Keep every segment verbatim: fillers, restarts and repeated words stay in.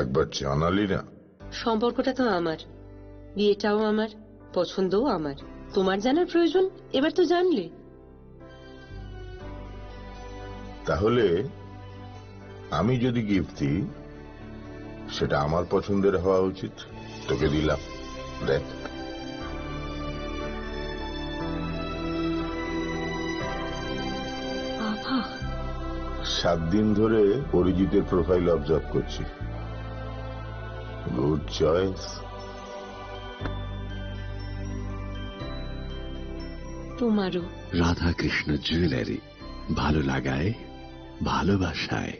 একবার জানালি না। সম্পর্কটা তো আমার, বিয়েটাও আমার, পছন্দও আমার। তোমার জানার প্রয়োজন? এবার তো জানলে। তাহলে আমি যদি গিফট দিই, সেটা আমার পছন্দের হওয়া উচিত। তোকে দিলাম, দেখ। বাবা। সাত দিন ধরে অরিজিতের প্রোফাইল অবজার্ভ করছি। Good choice. তোমারও। রাধাকৃষ্ণ জুয়েলারি, ভালো লাগায়, ভালোবাসায়।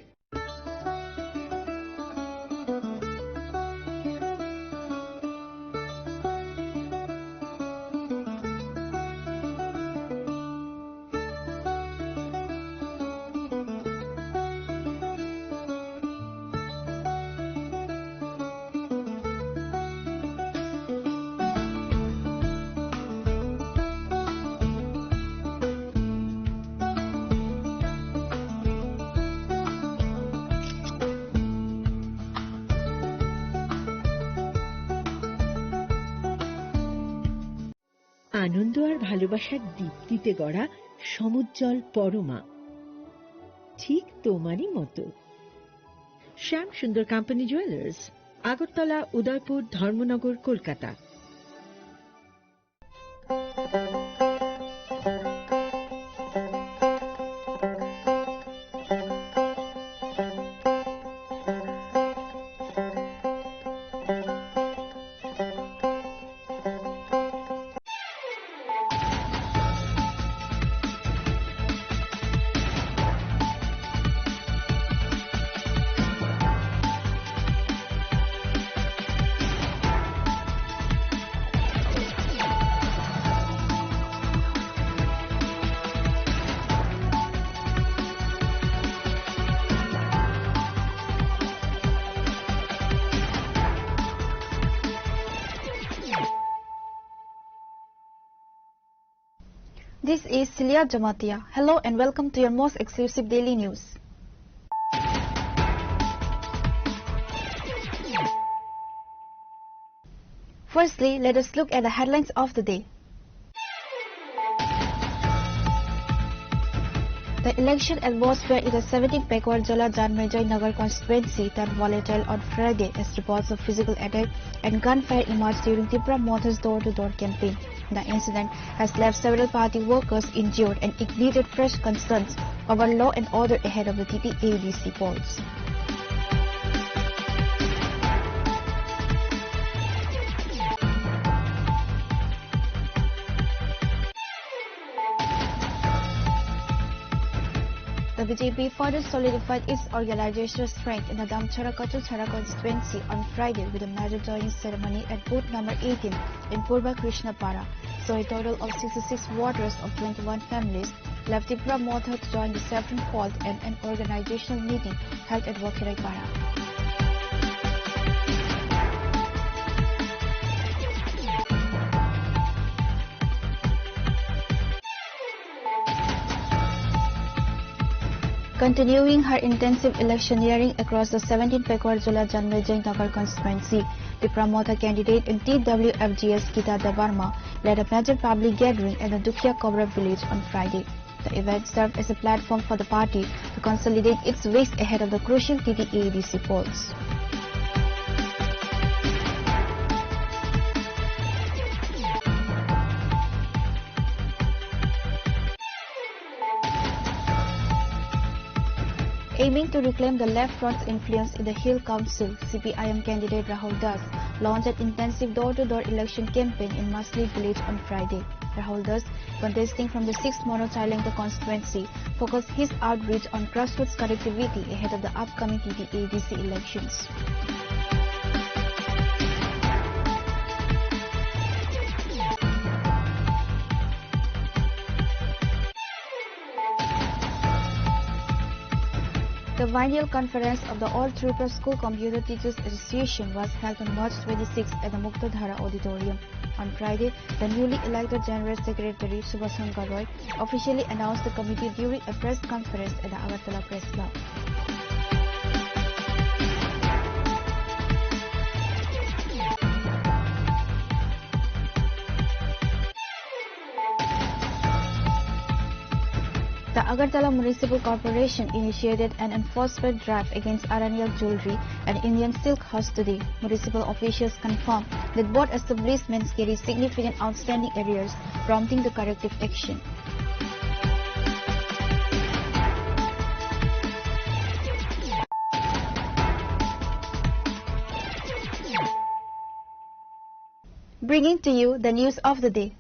আনন্দ আর ভালোবাসার দীপ্তিতে গড়া সমুজ্জ্বল পরমা, ঠিক তোমারই মতো। শ্যাম সুন্দর কোম্পানি জুয়েলার্স, আগরতলা, উদয়পুর, ধর্মনগর, Kolkata. This is Celia Jamatia. Hello and welcome to your most exclusive daily news. Firstly, let us look at the headlines of the day. The election atmosphere in the seventeenth Pekar Jala Janmejai Nagar constituency turned volatile on Friday as reports of physical attack and gunfire emerged during Tipra Motha's door-to-door campaign. The incident has left several party workers injured and ignited fresh concerns over law and order ahead of the T T A D C polls. The B J P further solidified its organizational strength in the Damchara Kachulchara constituency on Friday with a major joining ceremony at booth number eighteen in Purba Krishna Para. So a total of sixty-six voters of twenty-one families left Tipra Motha to join the Saffron Fold and an organizational meeting held at Wakhirai Para. Continuing her intensive electioneering across the seventeen Pekar Jula Janmejai Nagar constituency, Tipra Motha candidate in T W F G S Gita Debbarma led a major public gathering at the Dukhia Kobra village on Friday. The event served as a platform for the party to consolidate its ways ahead of the crucial T T A D C polls. Aiming to reclaim the left front's influence in the Hill Council, C P I M candidate Rahul Das launched an intensive door-to-door election campaign in Masli village on Friday. Rahul Das, contesting from the sixth Mono Chailengta constituency, focused his outreach on grassroots connectivity ahead of the upcoming T T A D C elections. The biennial conference of the All Tripura School Computer Teachers Association was held on March twenty-sixth at the Muktadhara Auditorium. On Friday, the newly elected General Secretary Subhashankar Roy officially announced the committee during a press conference at the Agartala Press Club. Agartala Municipal Corporation initiated an enforcement drive against Aranial Jewelry and Indian Silk House today. Municipal officials confirmed that both establishments carry significant outstanding arrears, prompting the corrective action. Bringing to you the news of the day.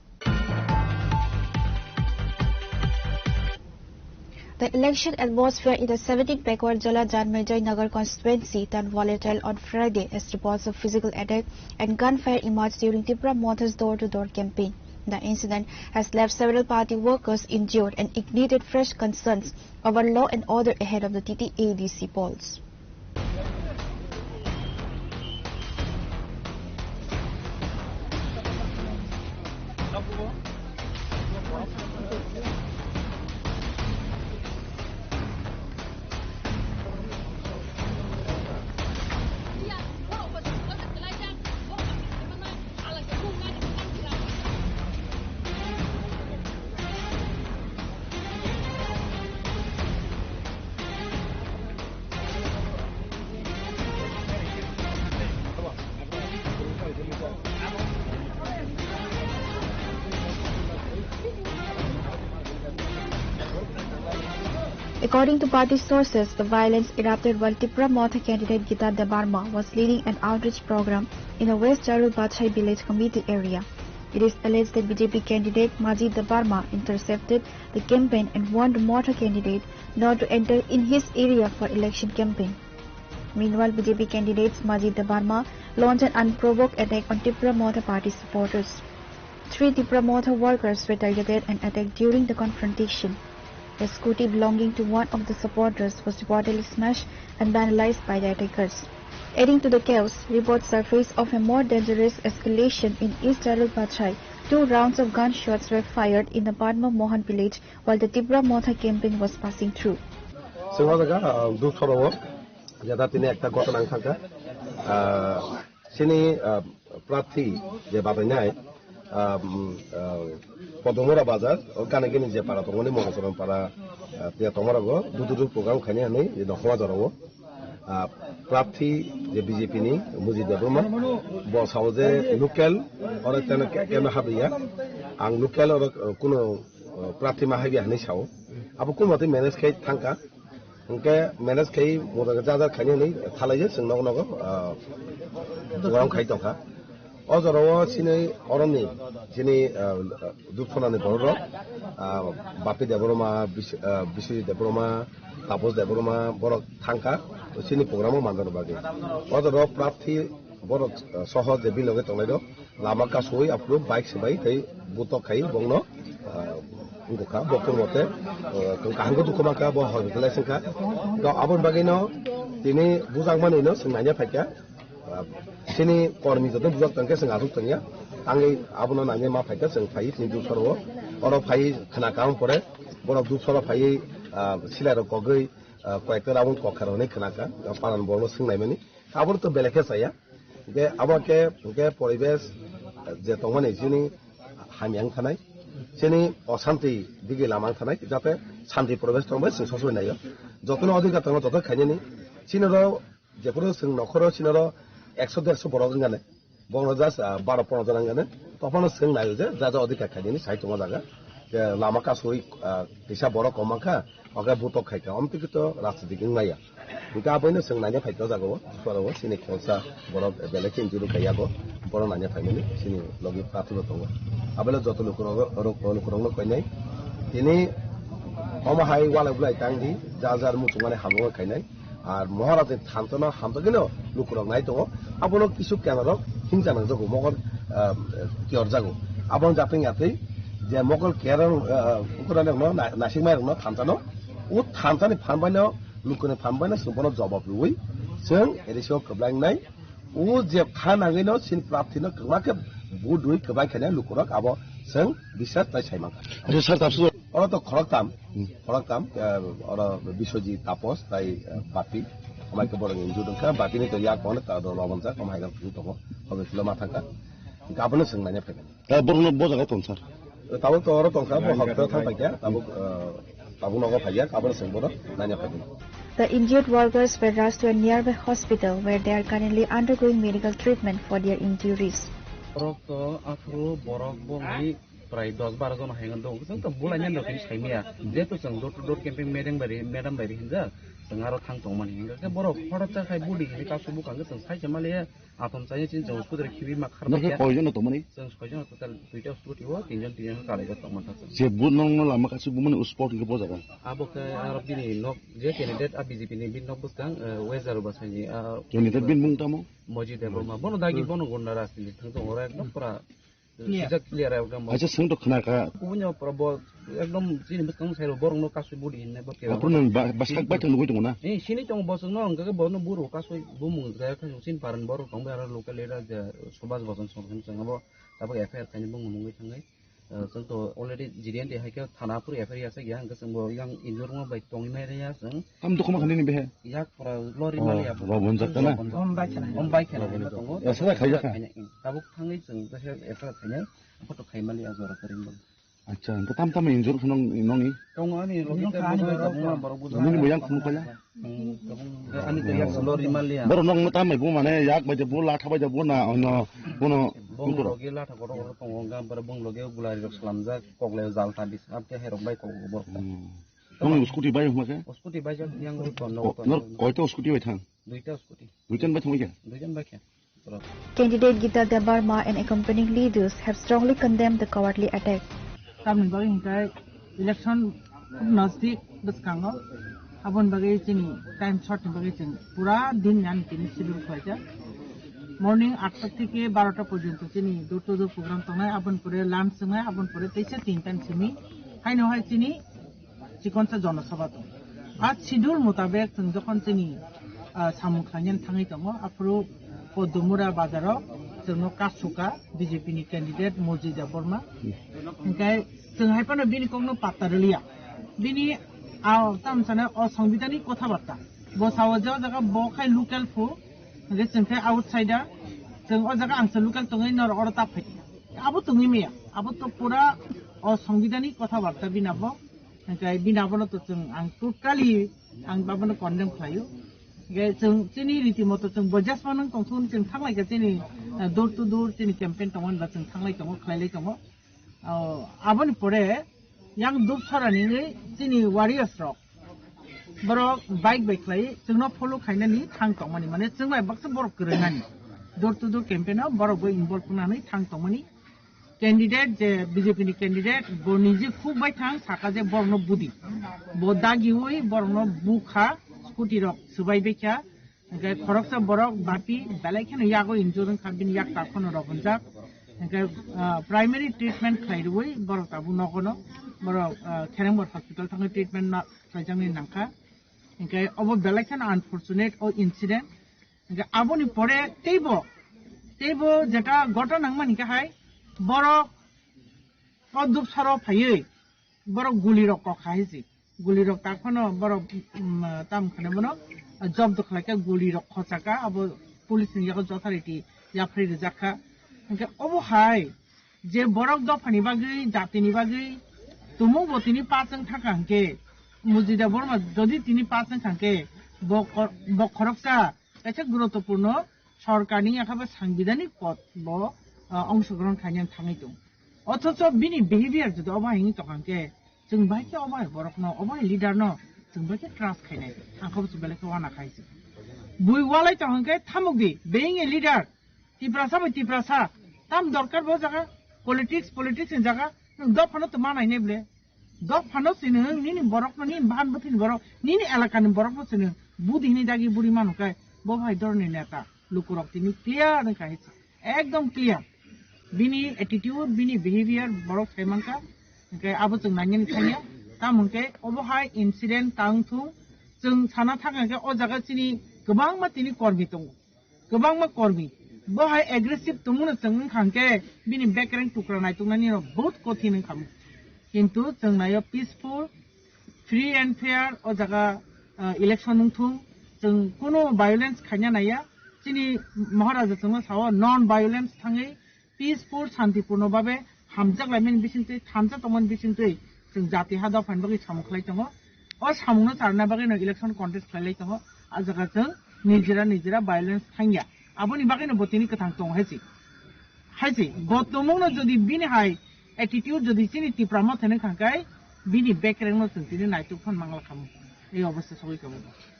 The election atmosphere in the seventeenth Pekar Jala Janmejai Nagar constituency turned volatile on Friday as reports of physical attack and gunfire emerged during Tipra Motha's door-to-door campaign. The incident has left several party workers injured and ignited fresh concerns over law and order ahead of the T T A D C polls. According to party sources, the violence erupted while Tipra Motha candidate Gita Debbarma was leading an outreach program in the West Charul Bachai village committee area. It is alleged that B J P candidate Majid Debbarma intercepted the campaign and warned Motha candidate not to enter in his area for election campaign. Meanwhile, B J P candidate Majid Debbarma launched an unprovoked attack on Tipra Motha party supporters. Three Tipra Motha workers were targeted and attacked during the confrontation. A scooty belonging to one of the supporters was reportedly smashed and vandalized by the attackers. Adding to the chaos, reports surfaced of a more dangerous escalation in East Charul Bachai. Two rounds of gunshots were fired in the Padma Mohan village while the Tipra Motha campaign was passing through. Singho jaga, ah, duk soro o, jeta tini ekta ghotona wng thangkha. Ah, Chini, ah, prarthi je babainai, ah, um, ah, Podomura Bazar, o gana gini je para tongmani Monosorom para, ah, tia tongmarago, dudu dudu program khaini hani, je nokhoma jorao. Ah, prarthi je B J P ni Mujib Debbarma, bo sao je local, oro teno ke-, keno habiya, ang local oro, ah, kuno, ah, prarthi ma habiya hani sao. Abo kuno mate manage khai thangka. Hwnkhe manage khai mura jajar khaini hwnwi thalaijak chwng nogo nogo, ah, program khai tongkha. O jorao chini oroni chini, ah, Dukphonani bororok, ah, Bapi Debbarma, Bis-, ah, Biswajit Debbarma, Tapos Debbarma borok thangkha chini programo manjana bagwi. O jorao prarthi borok, ah, soho je biloge tongnairok lama kasui aphuru bike swbai tei butok khai bongno, ah, wngkha. Bo kung mote, ah, kaham khe dukhu mankha, bo hospital lai swngkha. To aboni bagwino tini bujakmani no chwng naina phaikha. Ah, chini kormi joto bujak tongkhe chwng aswk tongya. Tangwi abono naina ma phaikha, chwng phai tini dusoro. Oro phai khna kaham pore borok dusoro phaiwi, ah, silai rok kogwi, ah, koyekta round kokha rok hinwi khna kha. Paran borokno swng naimani. Aboni to belai khe chaya. Hingke abo khe, hingke poribesh, eh, je tongmani chini hamya wng thanai, chini osanti digi lama wng thanai, jate santi poribesh tongbai chwng sosoi naio. Jotono odhikar tongo joto khainani. Chini ro jephuru chwng nokhoro chini ro ekso derso borok wngani. Bono just, ah, baro pondro jona wngani. Tophano chwng naio je ja ja odhikar khainani sai tongo jaga. Je lama kasui, ah, kisa borok kom mankha, oke butok khaikha. Omtiki to rajniti wng maya. Hingke aboino chwng naina phaikha o jaga o, Dusora o, chini khoroksa borok belai khe injury kaiyago, borok naina phaimani chini logi prarthana tongo. Abono joto lukurok, rok, lukurokno koinai. Tini omo hai walai bulai tangdi, jar jar muchungmani hamjakma khainai. Ar Maharajni thansa no hamjakgwino lukurok nai tongo. Abono kisu kenarok hingsa nangjago, mokol, ah, kiyorjago. Abono japeng yatwi je mokol kiyar, ah, ukurani rokno na-, nasikmai rokno thansa no, o thansa ni phan bai no Lukuni phan bai no chwng bono jawab rwui chwng A D C o kwblaingnai. O je kha nangwi no chini prarthi no kwbangma khe vote rwui kwblai khainai lukurok abo chwng biswas tai sai mankha. Acha, sir, tapsuk. Oro to khoroktham, Hmm. khoroktham, eh, oro Biswajit, Tapos tai, eh, Bapi. Amai khe borok injured wngkha, Bapi ni to yak kono ta do lobonjak, amai khe tongo, hobe philo ma thangkha. Hingkhe abono chwng naina phaikha. Eh, borokno bo jaga tong, sir. Tabuk to oro tongkha, bo hokto thang paikha, tabuk, eh, Tabuk nogo phaiya, aboni chwng bono naina phaidi. The injured workers were rushed to a nearby hospital where they are currently undergoing medical treatment for their injuries. Borok to aphuru borok bongni prai dos baro jon hai wngkha, chwng to bulai nani rok hinwi saimaya. Jehetu chwng door to door campaign madam bai ri, madam bai ri hinjak, chwng aro thang tongmani hinjak. Borok horat cha khai budi hinwi kasu bukang chwng sai se maliya. Athom chaya chini chwng scooty khibi ma khar Nokhe bakya. Koijon no tongmani? Chwng soijon total duita scooty o, tinjon tinjon kalaijak tongmani thang. Je bu nong no lama kasu bumani spot hwnkhe bo jaga. Abo khe aro bini nok je candidate a B J P ni bini nok bwskang, eh, West Jaruba sani, ah, Candidate bini mung tamo? Moji Debbarma. Bono dagi bono gunda rajniti thang tongo, oro ekdom pura Clear. Sijak clear ekdom. Acha, swng to khna kha. Kubunyo pura bo ekdom chini bwskang sai rok borok no kasui budi hinne bo kebo. Aphuru nang ba, ba sak bai thang nugui tongo na? Eh, sini tongo bo chwngno hwnkha khe bono buru kasui bumung jaya khe chini paran borok tong bai aro local leader je Subhas Bajan Song hin chwng abo tabuk F I R khaini bumung nugui thangai. Eh, chwng to already G D N D hai khe thana aphuru F I R ya sak ya hwnkhe chwng bo yang injurma bai tongwi mai rwya chwng. Tam dukhu ma khanini behe? Yak pura lori Oh, mali abo. Bo bunjak kana? Om bai khana. Om bai khana hino tongo. Esra khaijak kha? Tabuk thangwi chwng khe esra khainai. Photo khai mali a jora kari mali. Acha, hwnkhe tam tam injur khunong nongni? Tongo ani logi Nong te kani borok borok tabuk borok. Borok bujo. Nini bo yang khunu kaya? Hmm, tabuk ani to yak lori mali a. Borok nong tam bai bo mane yak bai de bo latha bai de bo na ono bono Bong bukuro. Logi latha kotor kotor tongo, gam pore bong logi gulari rok slamjak, kok lai jal ta bis, abte hai rok bai kok borok. Hmm. Tamo scooty bai huma khe? Scooty bai jak yang ro ton Ko-, nok ton. Nor koito scooty bai thang? Duita scooty. Duitan bai thang khe? Duitan bai khe. Candidate Gita Debbarma and accompanying leaders have strongly condemned the cowardly attack. Tamni bagwi hwnkhe election khub nasdik bwskango. Aboni bagwi chini time short ni bagwi chwng pura din ni ani tini schedule khlaijak. Morning atta theke barota porjonto chini door to door program tongnai, aboni pore lunch wngnai, aboni pore teisa tinta ni simi haino hai chini chikonsa jonosabha tong. A schedule mutabek chwng jokhon chini, ah, samung khlainani thangwi tongo, aphuru Podumura bazaro chwngno kasuka B J P ni candidate Moji Debbarma. Hwnkhe chwng hai phano bini kokno patta rwliya. Bini, ah, tamo sana o songbidanik kotha barta. Bo sao je o jaga bo khai local phu, hwnkhe chwng khe outsider. Chwng o jaga ang se local tongwi norok oro ta phai. Abo tongwi maya. Abo to pura o songbidanik kotha barta bini abo. Hwnkhe bini abono to chwng ang totally ang abono condemn khlaio. Hwnkhe chwng chini riti moto chwng bo jesma nang tongthun chwng thanglai kha chini, eh, door to door chini campaign tongmani ba chwng thanglai tongo, khlailai tongo. Oh, aboni pore yang Dupsara ni chini warriors rok borok bike bai khlai chwngno follow khainani thang tongmani, mane chwng bai baksa borok kwrwngnani door to door campaign o borok bo involve wngnani thang tongmani. Candidate je B J P ni candidate bo niji khuk bai thang saka je borokno budi. Bo dagiwi borokno bukha, scooty rok swbai baikha. Hwnkhe khoroksa borok bapi belai kheno yago injure wngkha, bini yak takhorno rok hwnjak. Hwnkhe, ah, primary treatment khlai rwui borok tabuk nogono borok, ah, Kherengbar hospital thangwi treatment khlaijaknai nangkha. Hwnkhe obo belai kheno unfortunate o incident. Hwnkhe aboni pore teibo, teibo jeta gotona wngmani khe hai borok o Dupsaro phaiwi borok gulirok kok hai se. Gulirok tak phano borok, um, tam khane bono jobdo khlaikha, gulirok khochakha, abo police ni yago jothariti yapharwi rwjakha. Hwnkhe obo hai je borok dophani bagwi, jatini bagwi tumung bo tini pass wng thangkha hwnkhe, Mujida Borma jodi tini pass wng kha hwnkhe bo kor-, bo khoroksa kaisa guruttopurno sorkarni yakha ba sangbidhanik pod bo, ah, ongshogrohon khainani thangwi tongo. Othocho bini behavior jodi obo hai wngwi tongkha hwnkhe, chwng bai khe obo hai borokno, obo hai leader no chwng bai khe trust khainai. Ang khe bo chwng belai khe uana khai se. Bui walai tong hwnkhe thamuk di, being a leader, Tiprasa bai Tiprasa, tam dorkar bo jaga, politics, politics ni jaga, nwng dophano tongma nainai ble. Dophano sini nwng nini borokno, nini bahan bwthwini borok, nini elakani borokno sini budi hini dagi buri manu kai, bo bai dorni neta, lukurok tini clear wngkha hai se. Ekdom clear. Bini attitude, bini behavior borok sai mankha. Hwnkhe abo chwng nainani thangya. Tamo hwnkhe obo hai incident ta wngthung. Chwng sana thangkha hwnkhe o jaga chini kwbangma tini kormi tongo. Kwbangma kormi. Bo hai aggressive tongmano chwng wngkha hwnkhe bini bekereng tukra naituknani rok bahut kothin wngkha. Kintu chwng naio peaceful, free and fair o jaga, ah, election wngthung, chwng kunu violence khaina naiya. Chini Maharaja chwngno sao non violence thangwi peaceful, santipurno babe hamjak laimani bisingtwi, thansa tongmani bisingtwi Chwng jati ha dophani bagwi samung khlai tongo. O samungno charna bagwino election contest khlai lai tongo. A jaga chwng nijera nijera violence thangya. Aboni bagwino bo tini kwthang tongo hai se. Hai se, bo tongmungno jodi bini hai attitude jodi chini Tipra Motha ni thangkai, bini bekrengno chwng tini naituk phan mangla khamu. Ei obostha sogwi tongo.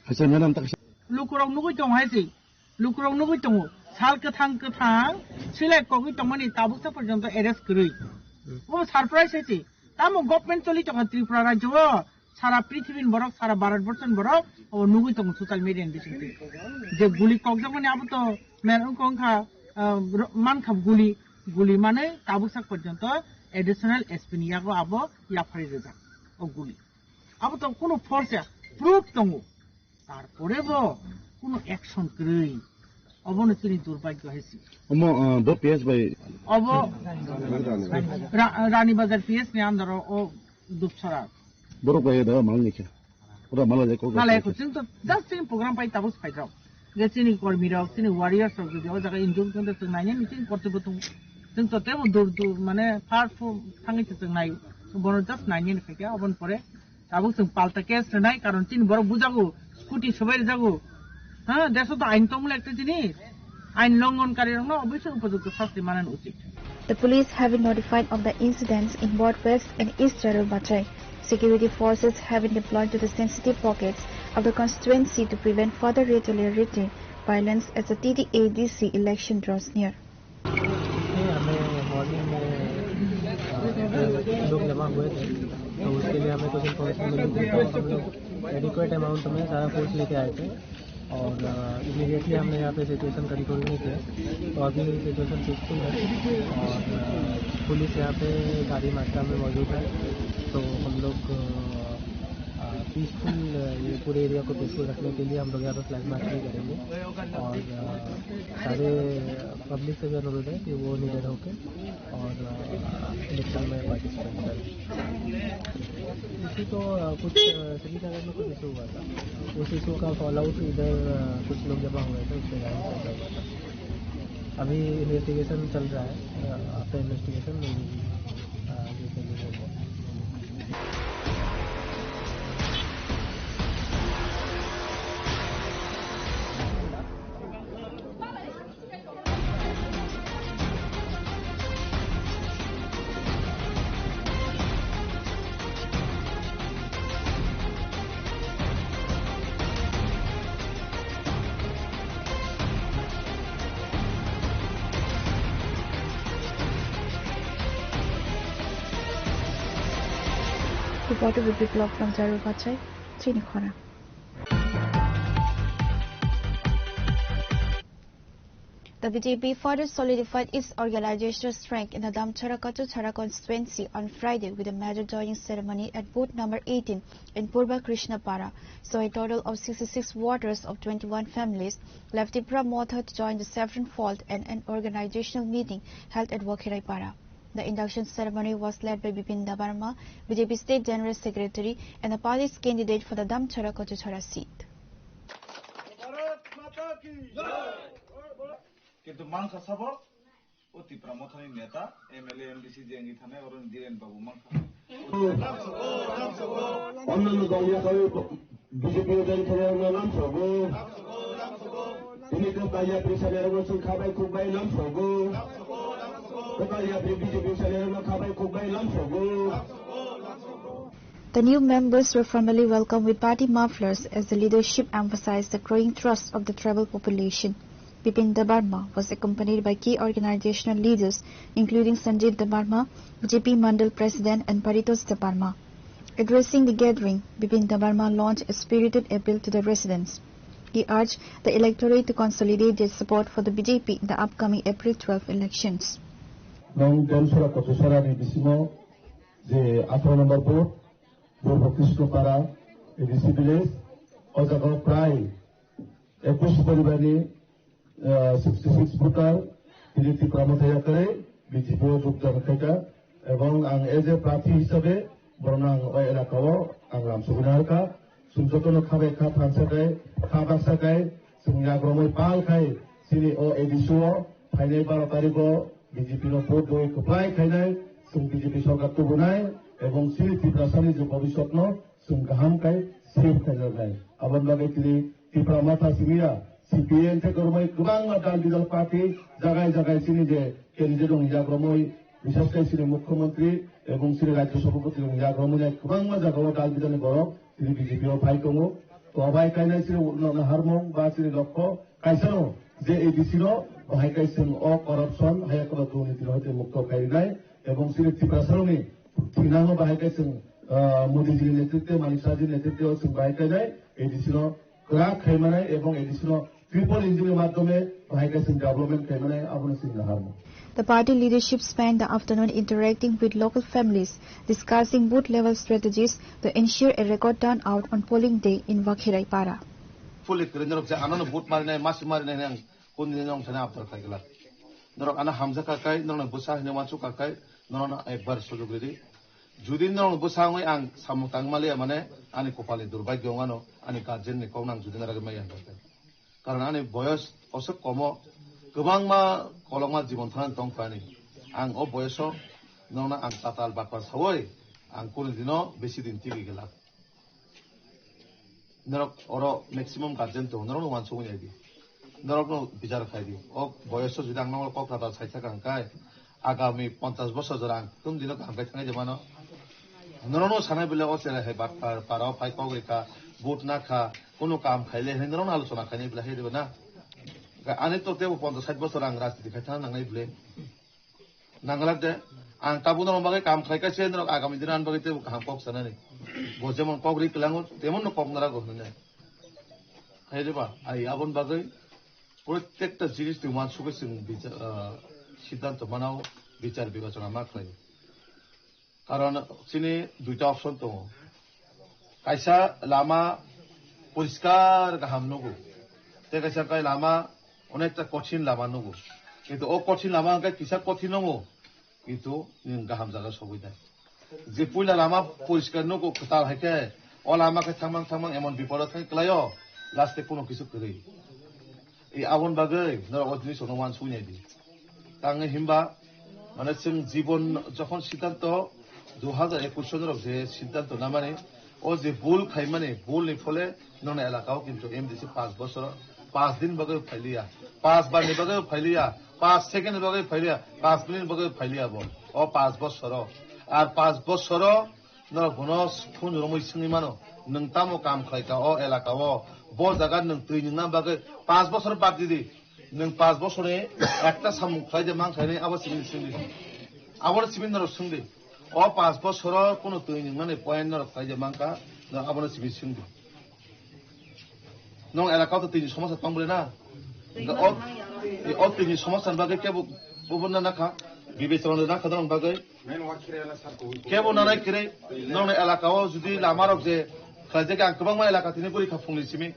Acha, madam, tak Lukurok nugwi tongo hai se. Lukurok nugwi tongo. Sal kwthang kwthang silai kogwi tongmani tabuksa porjonto arrest kwrwi. Obo surprise hai se. Tamo government choli tongo Tripura rajyo o, sara prithibini borok, sara Bharat borson borok, obo nugwi tongo social media ni bisingtwi. Je guli kokjakmani abo to mer wngkha wngkha, ah, ro-, mankha guli, guli mane tabuksa porjonto additional S P ni yago abo yaphari rijak o guli. Abo to kunu force ya, proof tongo. Tarpore bo kunu action kwrwi. Obono chini durbhagyo hai se. Omo, ah, bo P S bai. Obo Ra-, Rani Bazar P S ni under o, o Dupsara. Borok bai da mal ni khe. Ora mala jai ko. Mala ko chwng to just chini program pai tabuk phai rok. Je chini kormi rok, chini warriors rok jodi o jaga injure khe chwng nainai ni chini korte bo tongo. Chwng to tebo dur dur mane far fu thangwi se chwng nai. Bono just nainai ni phai khe oboni pore Tabuk chwng palta case rwnai, karon chini borok bujago, scooty sobai rwjago. Ha, deso to ain tongmani ekta jinis. Ain longhon karirokno obviously upojukto sasti manani uchit. The police have been notified of the incidents in both West and East Jarulbachai. Security forces have been deployed to the sensitive pockets of the constituency to prevent further retaliatory violence as the T T A D C election draws near. ये हमें मॉर्निंग में, अ, लोग जमा हुए थे, तो उसके लिए हमें कुछ इन्फॉर्मेशन मिली थी, तो हम लोग एडिक्वेट अमाउंट में सारा फोर्स लेके आए थे और, अ, इमीडिएटली हमने यहाँ पे सिचुएशन कंट्रोल में किया। तो अभी सिचुएशन पीसफुल है और, अ, पुलिस यहाँ पे भारी मात्रा में मौजूद है। तो हम लोग, अ, अ, पीसफुल, अ, ये पूरे एरिया को पीसफुल रखने के लिए हम लोग यहाँ पे फ्लैग मार्च भी करेंगे और, अ, सारे पब्लिक से भी अनुरोध है कि वो निडर होकर और, अ, इलेक्शन में पार्टिसिपेट करें। इशू तो, अ, कुछ, अ, सभी जगह में कुछ इशू हुआ था। उस इशू का फॉलोआउट इधर, अ, कुछ लोग जमा हुए थे, उसके कारण से ऐसा हुआ था। अभी इन्वेस्टिगेशन चल रहा है, अ, आफ्टर इन्वेस्टिगेशन, अ, ये सभी लोग Reporter Vipin Block from Jarulbachai, Chinikhora. The B J P further solidified its organizational strength in the Damchara Kachachara constituency on Friday with a major joining ceremony at booth number eighteen in Purba Krishnapara. So a total of sixty-six voters of twenty-one families left Tipra Motha to join the Saffron Fold and an organizational meeting held at Wakhiraipara. The induction ceremony was led by Bipin Debbarma, B J P State General Secretary and the party's candidate for the Damchara Kachachara seat. কিন্তু মাংসা সাবক ও ত্রিপুরা মথানি নেতা, MLA, MDC যে এঙ্গি থানায় অরুণ ধীরেন বাবু মাংসা। অন্যান্য দল নিয়ে বিজেপি দল থেকে আমরা নাম সব তিনি তো তাইয়া পিছনে এবং সুখা ভাই খুব ভাই নাম সব। তো তাইয়া বিজেপি ছেলে এবং খাবাই খুব ভাই নাম সব। The new members were formally welcomed with party mufflers as the leadership emphasized the growing trust of the tribal population. Bipin Debbarma was accompanied by key organizational leaders, including Sanjeev Debbarma, B J P Mandal President, and Paritosh Debbarma. Addressing the gathering, Bipin Debbarma launched a spirited appeal to the residents. He urged the electorate to consolidate their support for the B J P in the upcoming April twelve elections. Nong Damchara Kachachara ni bisingo je atharo number booth, Purbo Krishnapara, A D C village, o jaga prai ekush poribar ni, ah, sixty six voter, tini Tipra Motha yakarwi B J P o jogdan khaikha, ebong ang as a prarthi hisabe borokno ang o elaka o ang lamsogwi naharkha. Chwng jotono kha bai kha thansa khai, kha baksa khai, chwng yagromwi pal khai, chini o A D C o phainai baro tarikh o B J P no vote doi kwplai khainai, chwng B J P sorkar tubunai. Ebong chini Tiprasani je bobiswtno chwng kaham khe save khainai. Aboni bagwi tini Tipra Motha simiya C P I M tei kwrwngwi kwbangma dal bidal party jagai jagai chini je candidate rok yakromwi, bises khe chini Mukhyamantri ebong chini Rajya Sabhapati rok yakromwi nai kwbangma jagao dal bidalni borok tini B J P o phai tongo. To abai kainai chini naharmung ba chini lokho kaisano je A D C no bahai kai chwng o corruption haya kono durniti no hoite mukto khainai ebong chini Tiprasarokni thwinango bahai kai chwng, ah, Modi jini netritwe, Manik Shah jini netritwe o chwng bahai kainai A D C no kwrak khaimanai ebong A D C no triple engine ni madhyome bahai kai chwng development khaimanai abono chwng naharmung. The party leadership spent the afternoon interacting with local families, discussing booth level strategies to ensure a record turnout on polling day in Wakhirai Para. Puli kwrwi norok je ano no vote marinai, masi marinai nang kundini nong thani abdar khai glak. Norok ano hamjak ka kai, norok no bwsa hinwi wansuk ka kai, norok no ekbar sujok ridi. Judi norok no bwsa wngwi ang samung tang maliya mane ani kopal ni durbagyo wngano, ani guardian ni kok nang judi naragwi maya hwnkhe. Karon ani boyos osok komo, kwbangma kolokma jibon thana tong kha ani. Ang o boyoso norok no ang tatal bakwa sawi ang kunu dino besi din tigi glak. Norok oro maximum guardian tongo, norok no wansugwi nai di. Norok no bichar khai di. O boyoso jodi ang norok kok rada sai thaka hwnkhe, agami ponchash bosor jora ang tum dino kaham khai thangnai de mano. Norok no sanai bile o chera hai bat par, para o phai kok rika, vote na kha, kunu kam khai le hinwi norok no alochona khainai bile hai de na. Ani to tebo ponchash sait bosor ang rajniti khai thang nangnai bile. Nangla de, ang tabuk norok bagwi kam khlai kaisa norok agami dino ani bagwi teibo kaham kok sanani. Bo jemon kok ri kwlango, temon no kok narago hwnwi nai. Hai de ba, ai aboni bagwi protekta jinis ni uansukhe chwng bicha-, ah, siddhanto manao, bichar bibechona ma khlai. Karon chini duita option tongo. Kaisa lama poriskar kaham nugo. Tei kaisa kai lama onekta kothin lama nugo. Kintu o kothin lama hwnkhe kisa kothin nungo. Kintu nwng kaham jaga sogwi nai. Je puila lama poriskar nugo kwtal hai khe o lama khe thangmang thangmang emon bipodo thang kwlaio, last e kuno kisu kwrwi. E aboni bagwi norok o jinis rokno uansuknai di. Tangwi himba, mane, chwng jibon jokhon siddhanto dui hajar ekush norok je siddhanto namani, o je bul khaimani, bul ni phole nokni elaka o kintu M D C panch bosor, panch din bagwi phailiya, panch bar ni bagwi phailiya, panch second ni bagwi phailiya, panch minute ni bagwi phailiya bo. O panch bosoro, ar panch bosoro norok bono phone romwi swngwi mano, "Nwng tamo kam khlai kha o elaka o? Bo jaga nwng twi nwngna bagwi panch bosor bad di di. Nwng panch bosorni ekta samung khlai de man khlainai abo simi swngdi." Abono simi norok swngdi. O panch bosoro kuno twi nwngnani point norok khlai de man kha, norok abono simi swngdi. Nong elaka o to tini somosa tong bole na. Hingke o, o tini somosa ni bagwi kebo, bobo na nakha, bibechona na kha nong bagwi. Kebo nanai kire, nong elaka o judi lama rok je, khlai je ang kwbangma elaka tini guri kha phungni simi.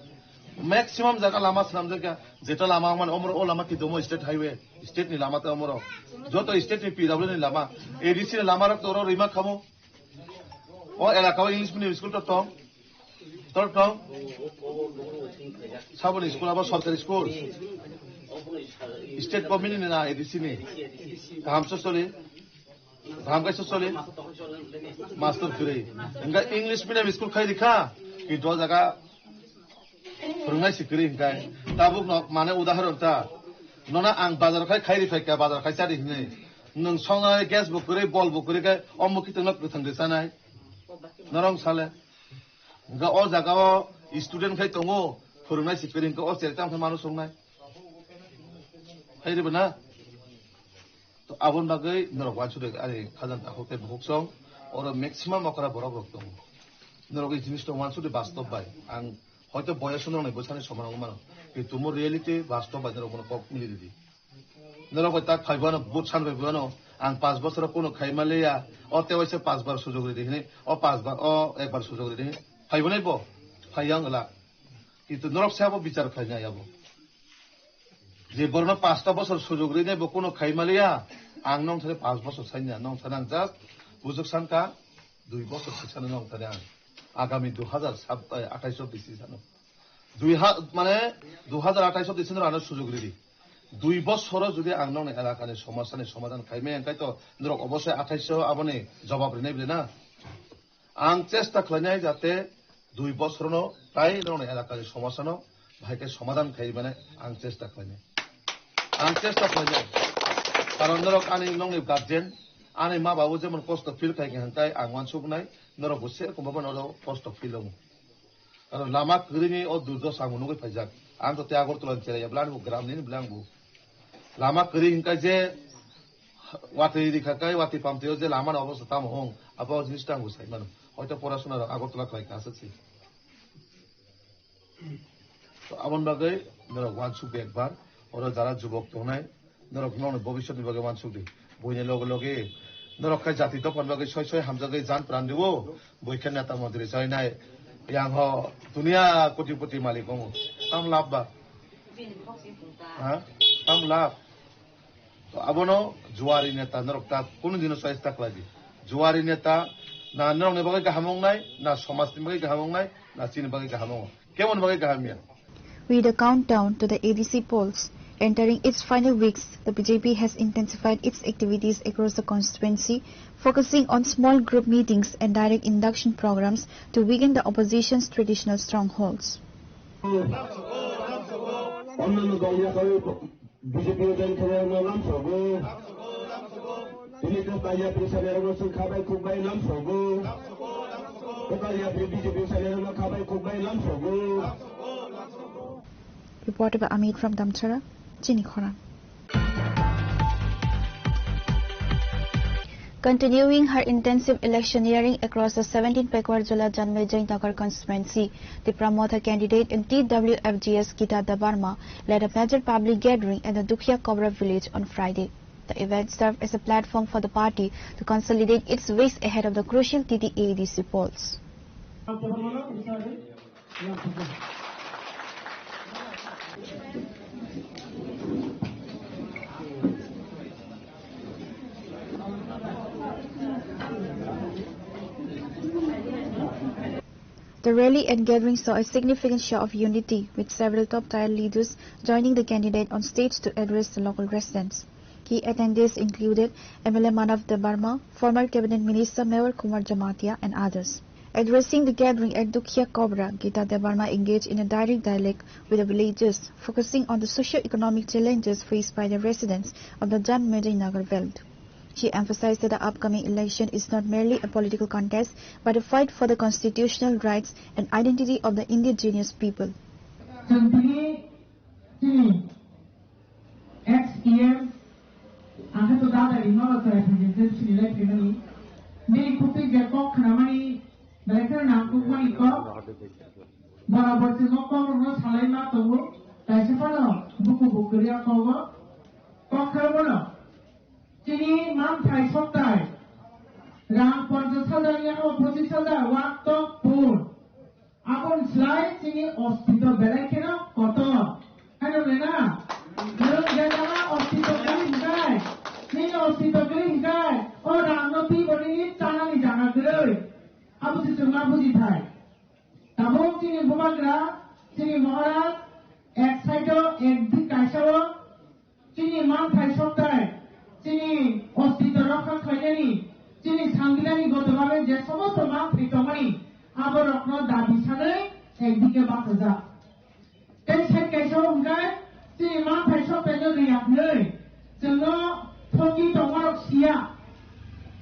Maximum jaga lama swnam jakya, jeta lama man omro o lama ki domo state highway, state ni lama te omro. Joto state ni P W ni lama, A D C ni lama rok to oro rima khamo. O elaka o English medium school to tong. Tor tong. Saboni school abo sorkari school. State government ni na A D C ni. Kaham so soli. Kaham kaisa soli. Master kwrwi. Hingke English medium school khai rikha. Kintu o jaga phwrwngnai si kwrwi hingkai. Tabuk no mane udahoron ta. Nono ang bazar khai khairi phaikha, bazar khai chari hinwi. Nwng songnai gas bo kwrwi, bol bo kwrwi khe, omo kitwngno kwthang de chanai. Norong sale. Hingke o jaga o student khai tongo, phwrwngnai si kwrwi hingke o chele tamo khe mano songnai. Hai ribo na? To aboni bagwi norok uansukdi, ani khajang takhuk tei bukhuk song, oro maximum okra borok rok tongo. Norok i jinis to uansukdi bastob bai. Ang hoito boyos norokni bwsani soman wngwi mano. Kintu mo reality bastob bai norok bono kok mili ridi. Norok bai tak phai buano, vote san bai buano, ang panch bosoro kuno khai manliya, o tewaisa panch bar sujok ridi hinwi, o panch bar, o ekbar sujok ridi hinwi. Phai bunai bo, phai yang la. Kintu norok se abo bichar khlainai abo. Je borno pasta bosor sujok rinai bo kuno khai manliya, ang nong thani panch bosor sanya, nong thani ang just bujok sanka, dui bosor siksano nong thani ang. Agami dui hajar sab-, eh, athais o bisi sano. Dui ha-, mane, dui hajar athais o bisi no ano sujok ridi. Dui bosoro jodi ang nongni elakani somasani somadhan khai maya, hingkai to norok obosoi athais o aboni jobab rinai bile na? Ang chesta khlainai jate dui bosorno tai norokni elakani somasano bahai khe somadhan khai mane ang chesta khlainai. Ang chesta khlainai. Karon norok ani nongni guardian, ani ma babu jemon kosto feel khai khe hwnkhai ang uansuknai, norok bo se kumba bono oro kosto feel wngo. Karon lama kwrwini o durdosa ang nugwi phaijak. Ang to tei Agartala ni cherai ya bwle ani bo gram nini bwle ang bo. Lama kwrwi hwnkhai je watwi rikha kai watwi pamtwi o je lama ni obostha tamo hong abo o jinista ang bo sai mano. Hoito porasona rok Agartala khlai kha aswk se. To aboni bagwi norok uansuk di ekbar, oro jara jubok tongnai, norok nokni bobiswtni bagwi uansuk di. Buini loge loge norok khe jati dophani bagwi soi soi hamjagwi jan pran diwo, bui khe neta montri chainai, yang ho dunia kotipoti malik wngo. Tam lab ba? Ha? Tam lab? To abono juari neta norok ta kunu dino choice ta khlai di. Juari neta na norokni bagwi kaham wngnai, na somajni bagwi kaham wngnai, na chini bagwi kaham wngo. Kemon bagwi kaham ya? With the countdown to the A D C polls entering its final weeks, the B J P has intensified its activities across the constituency, focusing on small group meetings and direct induction programs to weaken the opposition's traditional strongholds. Onno no dol ya B J P o join khainai rokno lamsogo. Tini kwtal yapri sanai rokno chwng khabai khukbai lamsogo. Kwtal yapri B J P sanai rokno khabai khukbai lamsogo. Reported by Amit from Damchara, Chini Khorang. Continuing her intensive electioneering across the seventeen Pekuar Jula Janmejai Nagar constituency, Tipra Motha candidate in T W F G S Gita Debbarma led a major public gathering at the Dukhiya Kobra village on Friday. The event served as a platform for the party to consolidate its ways ahead of the crucial T T A D C polls. The rally and gathering saw a significant show of unity, with several top-tier leaders joining the candidate on stage to address the local residents. Key attendees included M L A Manav Debbarma, former cabinet minister Mevar Kumar Jamatia, and others. Addressing the gathering at Dukhiya Kobra, Gita Debbarma engaged in a direct dialogue with the villagers, focusing on the socio-economic challenges faced by the residents of the Jan Mejai Nagar belt. She emphasized that the upcoming election is not merely a political contest, but a fight for the constitutional rights and identity of the indigenous people. Chwng tini chini ex E M, ang khe to dada ri ma ba chwrai phai je chini lai phaimani. Bini khutui je kok khnamani, belai kheno nangkukmani kok. Borabor chwng o kok rokno salai ma tongo, kaisa phano buku bo kwrwi o kogo. Kok khe bono chini manthai soktai rang ponchash hajar ni abo pochis hajar wak tok pun. Aboni slai chini ostito belai kheno kotor. Ano le na? Nwng je jaga ostito kwrwi hwnkhe, nini ostito kwrwi hwnkhe, o rangno twi bo nini chanani jaga kwrwi. Abo se chwng ma buji thai. Tabuk chini bubagra, chini Maharaj, ek side o, ek dik kaisa o, chini manthai soktai, chini ostito rokha khlainani, chini sangbilani goto babe je somosto manthai tongmani, aborokno dabi sanwi ekdike bachajak. Tei side kaisa o hwnkhe chini manthai soktaino rwya hwnwi chwngno thoki tongmarok siya.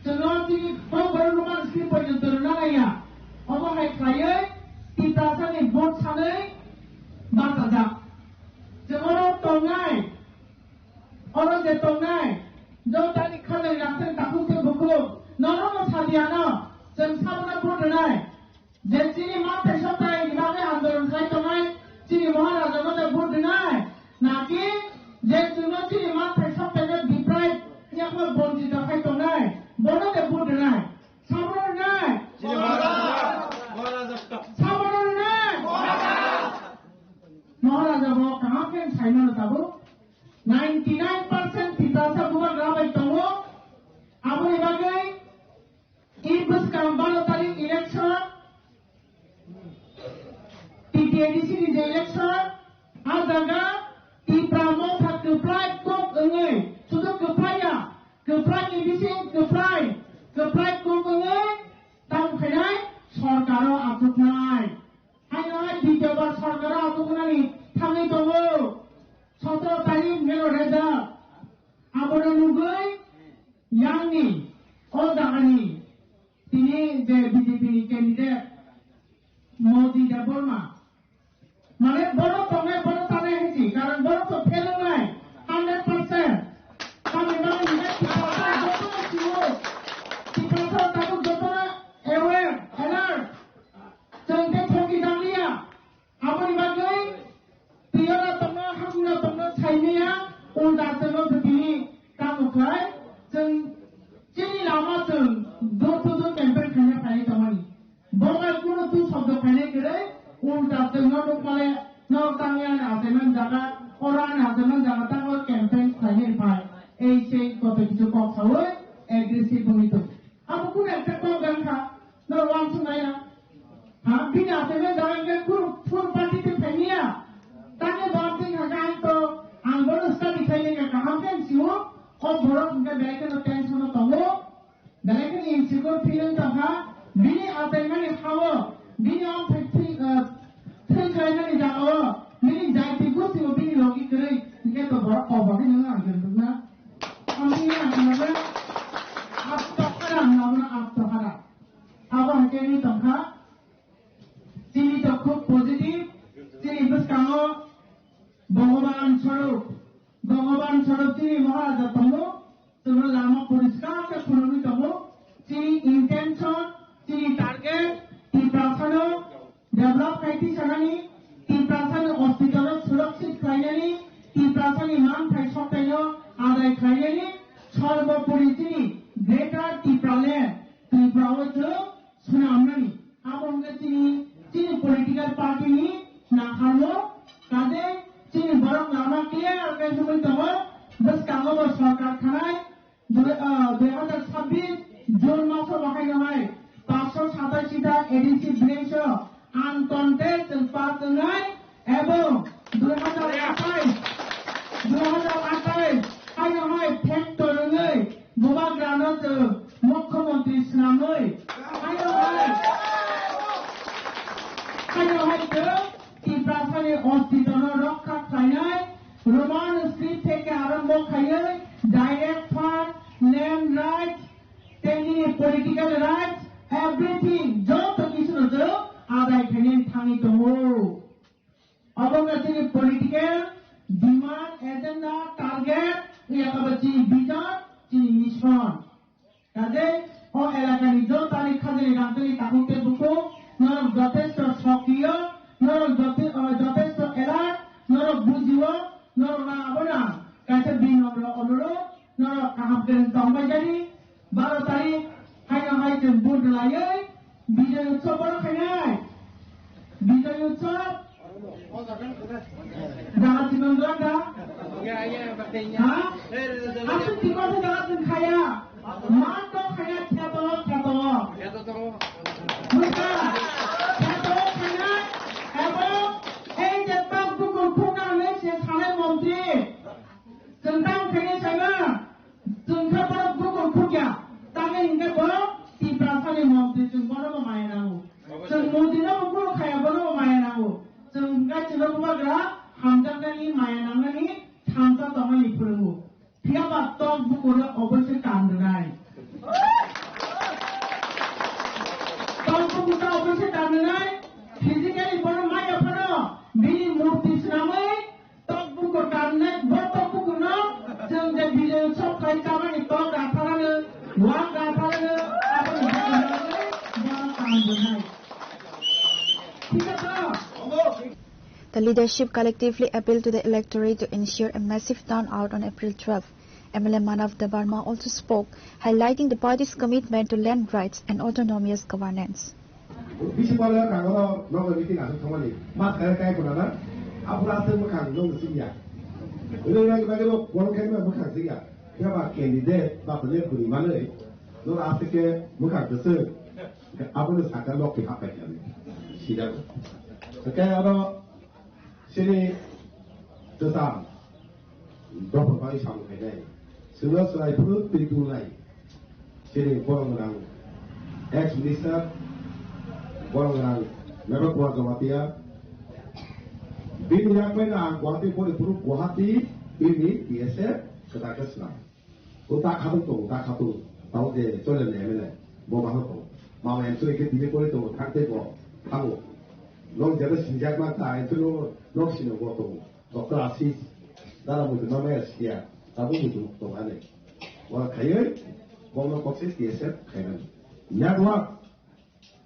Chwngno chini kokborok rwmani simi porjonto rwna naiya. Omo hai khlaiwi Tiprasani vote sanwi bachajak. Chwng oro tongnai, oro je tongnai, jotani khanani rangchak takhuk tei bukhuk, norokno sabiano chwng sabono vote rwnai. Je chini manthai soktai ni bagwi andolon khlai tongnai, chini Maharaja no de vote rwnai, naki je chwngno chini manthai soktai no deprive yakma bonchito khai tongnai, bono de vote rwnai. Sabono rwnai? Chini Maharaja. Sabono rwnai? Maharaja bo kaham khe saimano tabuk. Ninety nine percent Tiprasa bubagra bai tongo. Aboni bagwi E bwskang baro tarik election, T T A D C ni je election, a jaga Tipra Motha kwplai kok wngwi, sudu kwplai ya, kwplai ni bising kwplai, kwplai kok wngwi tamo khainai, Mero rejak, abono nugwi yangni o jagani tini je B J P ni candidate Moji Debbarma, mane borok tongnai, borok tanai hinsi, karon borok to fail wngnai, hundred percent. Tamni bagwi hwnkhai Tiprasa jotono sio, Tiprasa tabuk jotono aware, alert. Chwng tei thoki jakliya. Aboni bagwi twiyo no tongno, hamno tongno saimaya, ulta chwngno bwtini kamo khlai, chwng chini lama chwng door to door campaign khaina phai tongmani. Bo bai kunu tu shobdo khainai kwrwi, ulta chwngno nukmale, no tangwi ani achaiman jaga, oro ani achaiman jaga tango campaign khlainai phai. Ei sei koto kichu kok saui aggressive wngwi tong. Abo kunu ekta kok gangkha, no wansuk naiya. Ha, bini achaiman jaga hwnkhe kunu full party tei phainiya. Tangwi bo tei kha ang to, ang bono study khainai kha kaham khe ang sio, o borok hwnkhe belai kheno tension o tongo. Belai kheno insecure feeling tongkha, bini achaimani ha-o, bini amthai thwi, ah, thwi khlainani jaga-o, bini jaiti gosi-o bini logi kwrwi, hinkhe to borok kok bagwi nwngo ang khe rwkna. Ang bini ang khe rwkna, apto khara, ang abono apto khara. Abo hinkhe wngwi tongkha, chini to khub positive, chini bwskango Bhogoban Swarup, Bhogoban Swarup chini Maharaja tongo, chwngno lama poriskar khe phunugwi tongo. Chini intention, chini target, Tiprasano develop khai tisanani, Tiprasani ostitwno surakshit khlainani, Tiprasani manthai soktaino adai khlainani, sorbopori chini Greater Tipraland, Tripura o chwng swnamnani. Abo wngkha chini, chini political party ni naharmo, kaje chini borok lama clear khe wngwi tongo, bwskango bo sorkar thanai, dui, ah, dui hazar sabbish June maso bo haino hai paanshsho satashi ta A D C village o uncontest chwng pass wngnai, Ebong dui hazar athais, dui hazar athais, haino hai factor wngwi bubagrano chwng mukhyamantri swnamwi, haino hai, haino hai chwng Tiprasani ostitwno rokha khlainai, Roman script theke arombo khaiwi direct fund, land rights, tei nini political rights, everything, joto kisuno chwng adai khainani thangwi tongo. Obo wngkha chini political demand, agenda, target, wngya khe bo chini vision, chini mission. Kaje o elakani jotoni khajani rangtoni takhuk tei bukhuk norok jotesto sokriyo, norok jote-, o, jotesto alert, norok bujio, norok na abono kaisa binomro onurod, norok kaham khe tongbai jani. Baro tarik haino hai chwng vote rwlaiwi Bijoy Utsav bono khainai. Bijoy Utsav. Jaga chikon jaga. Ha? Aswk chikon se jaga chwng khaya. Ma to khaya kheto kheto. Buka. Kheto khaya. Ebo ei je tak bukur khukna le se sanai montri. Chwng tamo khainai saima. Chwng khe borok bukur khukya, tamni hinkhe borok Tiprasani montri, chwng bono bo maya nango. Chwng montri no bo kunu khaya, bono bo maya nango. Chwng hinkhe chwngno bubagra hamjaknani, maya nangnani, thansa tongmani phwrwngo. Phiya ba tok bukur no oboise kan rwnai. Tok bukur no oboise kan rwnai. Physically bono maya phano bini murti swnamwi Tok bukur karnai, bo tok bukurno chwng je Bijoy Utsav khlai chamani tok ratharano, wak ratharano, aboni bukurno bono kam rwnai. Thik ache? The leadership collectively appealed to the electorate to ensure a massive turnout on April twelve. M L A Manav Debbarma also spoke, highlighting the party's commitment to land rights and autonomous governance. Bisi pale kango no nogo meeting asuk thangmani. Mas kare kai kuna na. Apura asuk mwkhang no singya. Ini lagi lagi no kono kai no mwkhang singya. Kya ba candidate ba pale kuni mane. No asuk ke mwkhang kese. Abu no saka lok ke apa kya ni. Sida. Kaya ano Chini twsam dophor bai samung khainai. Chwngno chwrai phuru twi tulnai. Chini borok gwnang ex minister, borok gwnang Meghna Kumar Jamatia. Bini yak bai ang Guwahati pori phuru Guwahati Bini T S F kwtal khe swnam. O ta khatung tongo, ta khatung. Tamo je Choilani M L A, bo ma hoko. Mama M C khe dile kore tongo, thang tei bo thango. Nok jeba sinjak ma ta, M C no nok sino bo tongo. Doctor Ashish, dara muitu ma maya siya, tabo muitu tongo ani. Wa khaiwi, bo no kokse T S F khaimani. Network,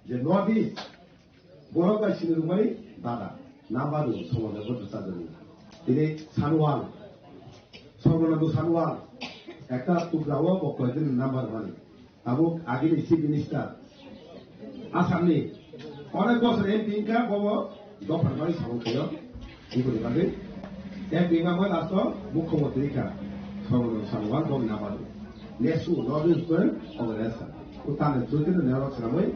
je North East, borok bai sini rwmani dada, namba rw, somoda bo sajani. Tini Sanwal, Sorbanandu Sanwal, ekta tugra o bo koyekjoni namba rwmani. Abo agini Chief Minister, Assam ni, onek bosor M P wngkha, bo bo dopha rwmani samung khaio. Bini bagwi M P wngkha, bo last o Mukhyamantri wngkha, Sorbanandu Sanwal bo namba rw. Nesu, North East Organization. Kutane chutino nerok swnamwi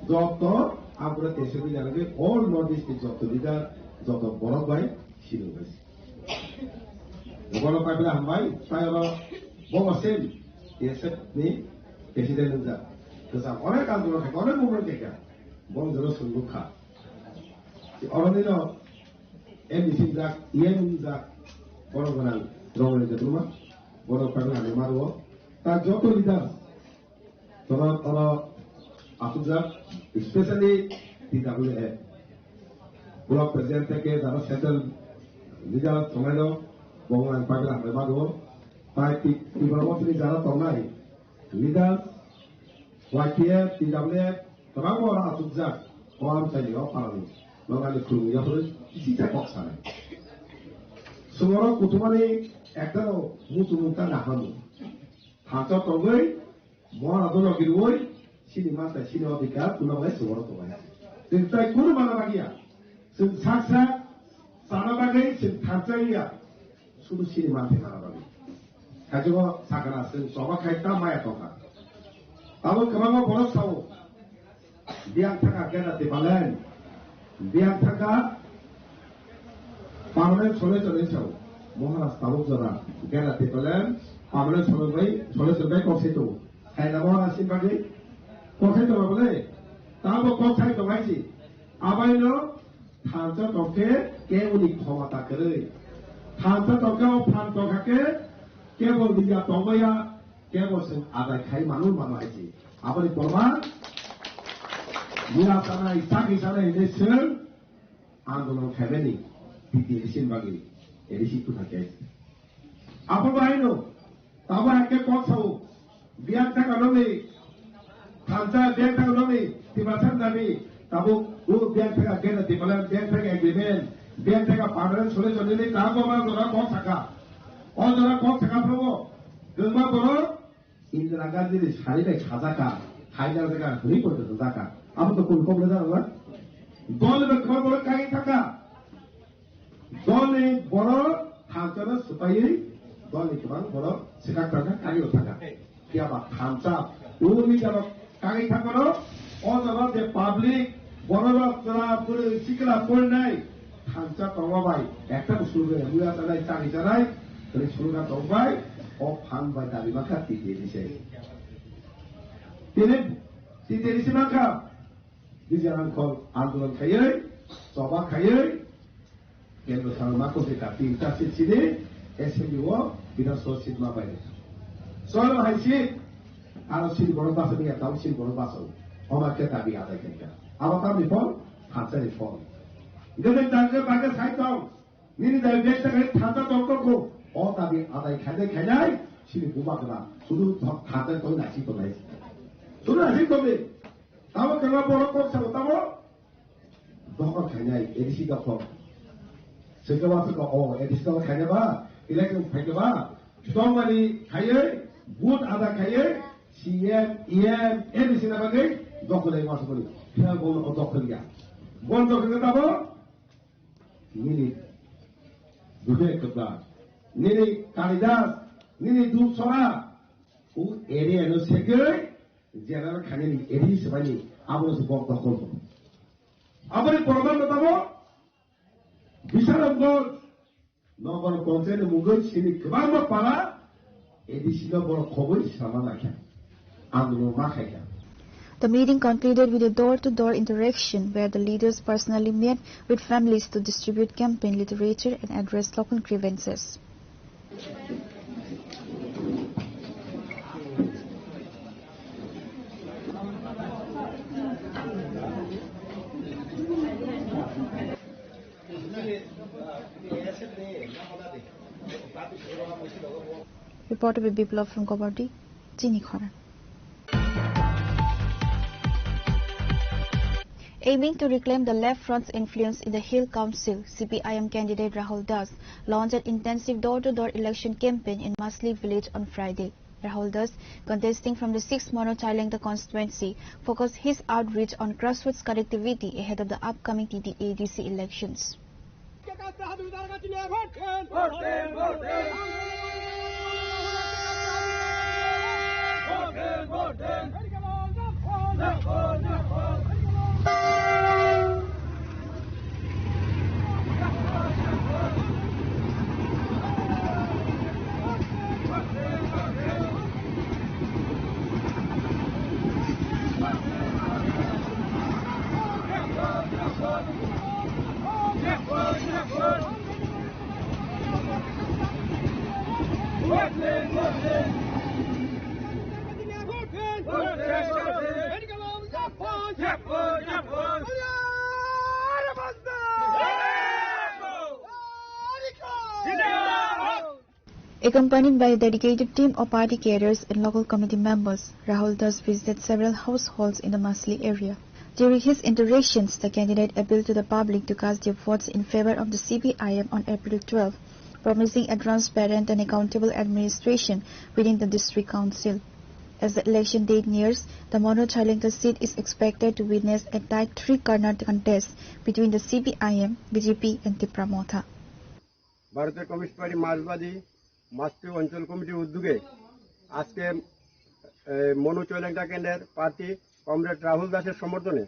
joto ang pura T S F ni janagwi all North East ni joto leader, joto borok bai sini bai. Bono pai pura hambai, tai oro bobo sem T S F ni president wngjak. Kwcham onek andolon khaikha, onek movement khaikha. Bong jora swngbukha. Oroni no M D C jak, E M jak, borok gwnang rogni de bruma, borok pai pura hambai maro. Ta joto leader Tono, tono asukjak, especially T W F. Block president theke jara central leader tongnai rok, bongni ang pai pura hambai mano. Tai T-, Tripura motini jara tongnai leader, Y T F, T W F, kwbangma oro asukjak, o amchaini o phalangni. Nokani khulumwi yaphuru kisi ta kok sanai. Sumoro kuthumani ekdalo muchung mukta nahamu. Thansa tongwi, Moharaj no kirwi, sini manta, sini odhikar, kuna bai sumoro tongnai. Chwng tai kunu mana bagya. Chwng sak sak, sana bagwi, chwng thansa ya. Sudu sini manta mana bagwi. Kajibo sakana, chwng soba khai ta maya tongkha. Abo kwbangma borok sao. Biyang thaka gena tipalen. Biyang thaka permanent solution ni sao. Moharaj tabuk jora gena tipalen permanent solution bai, solution bai kok sai tongo. Khaina Moharaj sin bagwi kok sai tongo bole. Tabo kok sai tongo hai si. Abai no thansa tongkhe keboni khomota kwrwi. Thansa tongkhe o phan tongkha khe kebo liya tongmaya. Kebo chwng adai khai manu mano hai se. Aboni porman mila sanai, chakri sanai hinwi chwng andolon khaimani B T A C ni bagwi A D C tubakhe. Abo bahai no, tabo hai khe kok sao, biyang thaka nokni, thansa biyang thaka nokni, Tiprasa nani, tabo o biyang thaka gena Tipraland, biyang thaka agreement, biyang thaka permanent solution nini tabo ma jora kok saka. O jora kok saka phano, kwbangma borok, Indira Gandhi ni sari bai sajaka, khaina jaga hwnwi poito sajaka. Abo to kun kok le jaro na? Dol ni kwbang borok kagwi thangkha. Dol ni borok thansa no swpaiwi, dol ni kwbang borok swkak thangkha, kagwi thangkha. Phiya ba thansa, uni jaro kagwi thangmano, o jaro je public, borok rok chwla bwrwi sikla porinai, thansa tongma bai, ekta bo sulu gaya, muya chanai, chari chanai, tini sulu gaya tong bai, o phan bai dabi mankha T T A D C. Tini T T A D C mankha, Bijarang khol andolon khaiwi, choba khaiwi, kendro sarong ma kose ka tin ta seat sini, assembly o, Bidhan Sabha seat ma bai. Solo hai seat, aro seat borok basa ni, tao seat borok basa o. Oma khe dabi adai khaikha. Abo tamni phone, thansa ni phone. Gede tangke baga sai tong. Nini dai bek ta kai thata tong ko ko. O ta bi adai khai dai khai dai. Sini buba kena. Sudu thok thata tong nasi tong nai. Sudu nasi tong ni. Tamo kena borok kok sa tamo. Dokor khai nai. A D C dokor. Seke wa seke o. A D C dokor khai ba. Election khai ba. Tong mani khai. Vote ada khai. C M, E M, A D C na bagai. Dokor lai wa seke. Kena bol o dokor ya. Bol dokor tamo. Nini Vivek Kotla, nini Kalidas, nini Dupsora, o area no segwi general khainani area se bani abo se bok dokol bo. Aboni porman no tamo Bisharamganj Nagar Panchayat ni mungwi sini kwbangma para A D C no borok khobwi sama laikha. Andolon ma khaikha. The meeting concluded with a door-to-door interaction where the leaders personally met with families to distribute campaign literature and address local grievances. Reporter Biplab from Guwahati, Chini Khorang. Aiming to reclaim the left front's influence in the Hill Council, C P I M candidate Rahul Das launched an intensive door-to-door election campaign in Masli village on Friday. Rahul Das, contesting from the sixth Mano Chailengta constituency, focused his outreach on grassroots connectivity ahead of the upcoming T T A D C elections. Accompanied by a dedicated team of party cadres and local committee members, Rahul Das visited several households in the Masli area. During his interactions, the candidate appealed to the public to cast their votes in favor of the C P I M on April twelve, promising a transparent and accountable administration within the district council. As the election date nears, the Mano Chailengta seat is expected to witness a tight three-corner contest between the C P I M, B J P and Tipra Motha. ভারতের communist party মার্ক্সবাদী মাসলি অঞ্চল কমিটির উদ্যোগে আজকে, এ, মনো চৈলেংটা কেন্দ্রের প্রার্থী কমরেড রাহুল দাসের সমর্থনে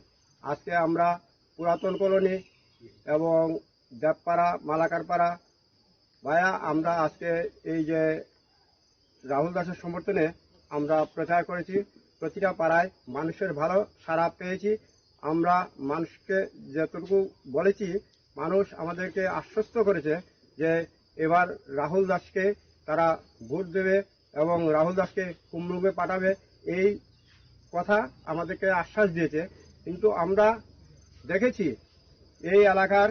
আজকে আমরা পুরাতন কলোনি এবং দেবপাড়া, মালাকারপাড়া ভায়া আমরা আজকে এই যে রাহুল দাসের সমর্থনে আমরা প্রচার করেছি। প্রতিটা পাড়ায় মানুষের ভালো সাড়া পেয়েছি। আমরা মানুষকে যতটুকু বলেছি, মানুষ আমাদেরকে আশ্বস্ত করেছে যে এবার রাহুল দাসকে তারা ভোট দেবে এবং রাহুল দাসকে কুমরুমে পাঠাবে, এই কথা আমাদেরকে আশ্বাস দিয়েছে। কিন্তু আমরা দেখেছি এই এলাকার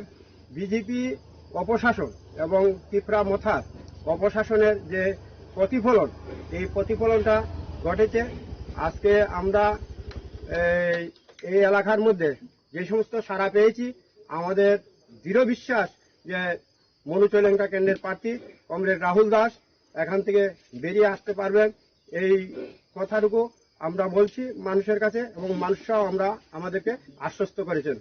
বিজেপি অপশাসন এবং তিপ্রা মথার অপশাসনের যে প্রতিফলন, এই প্রতিফলনটা ঘটেছে। আজকে আমরা এই, এই এলাকার মধ্যে যে সমস্ত সাড়া পেয়েছি, আমাদের দৃঢ় বিশ্বাস যে মনো চৈলেংটা কেন্দ্রের প্রার্থী কমরেড রাহুল দাস এখান থেকে বেরিয়ে আসতে পারবেন, এই কথাটুকু আমরা বলছি মানুষের কাছে এবং মানুষরাও আমরা, আমাদেরকে আশ্বস্ত করেছেন।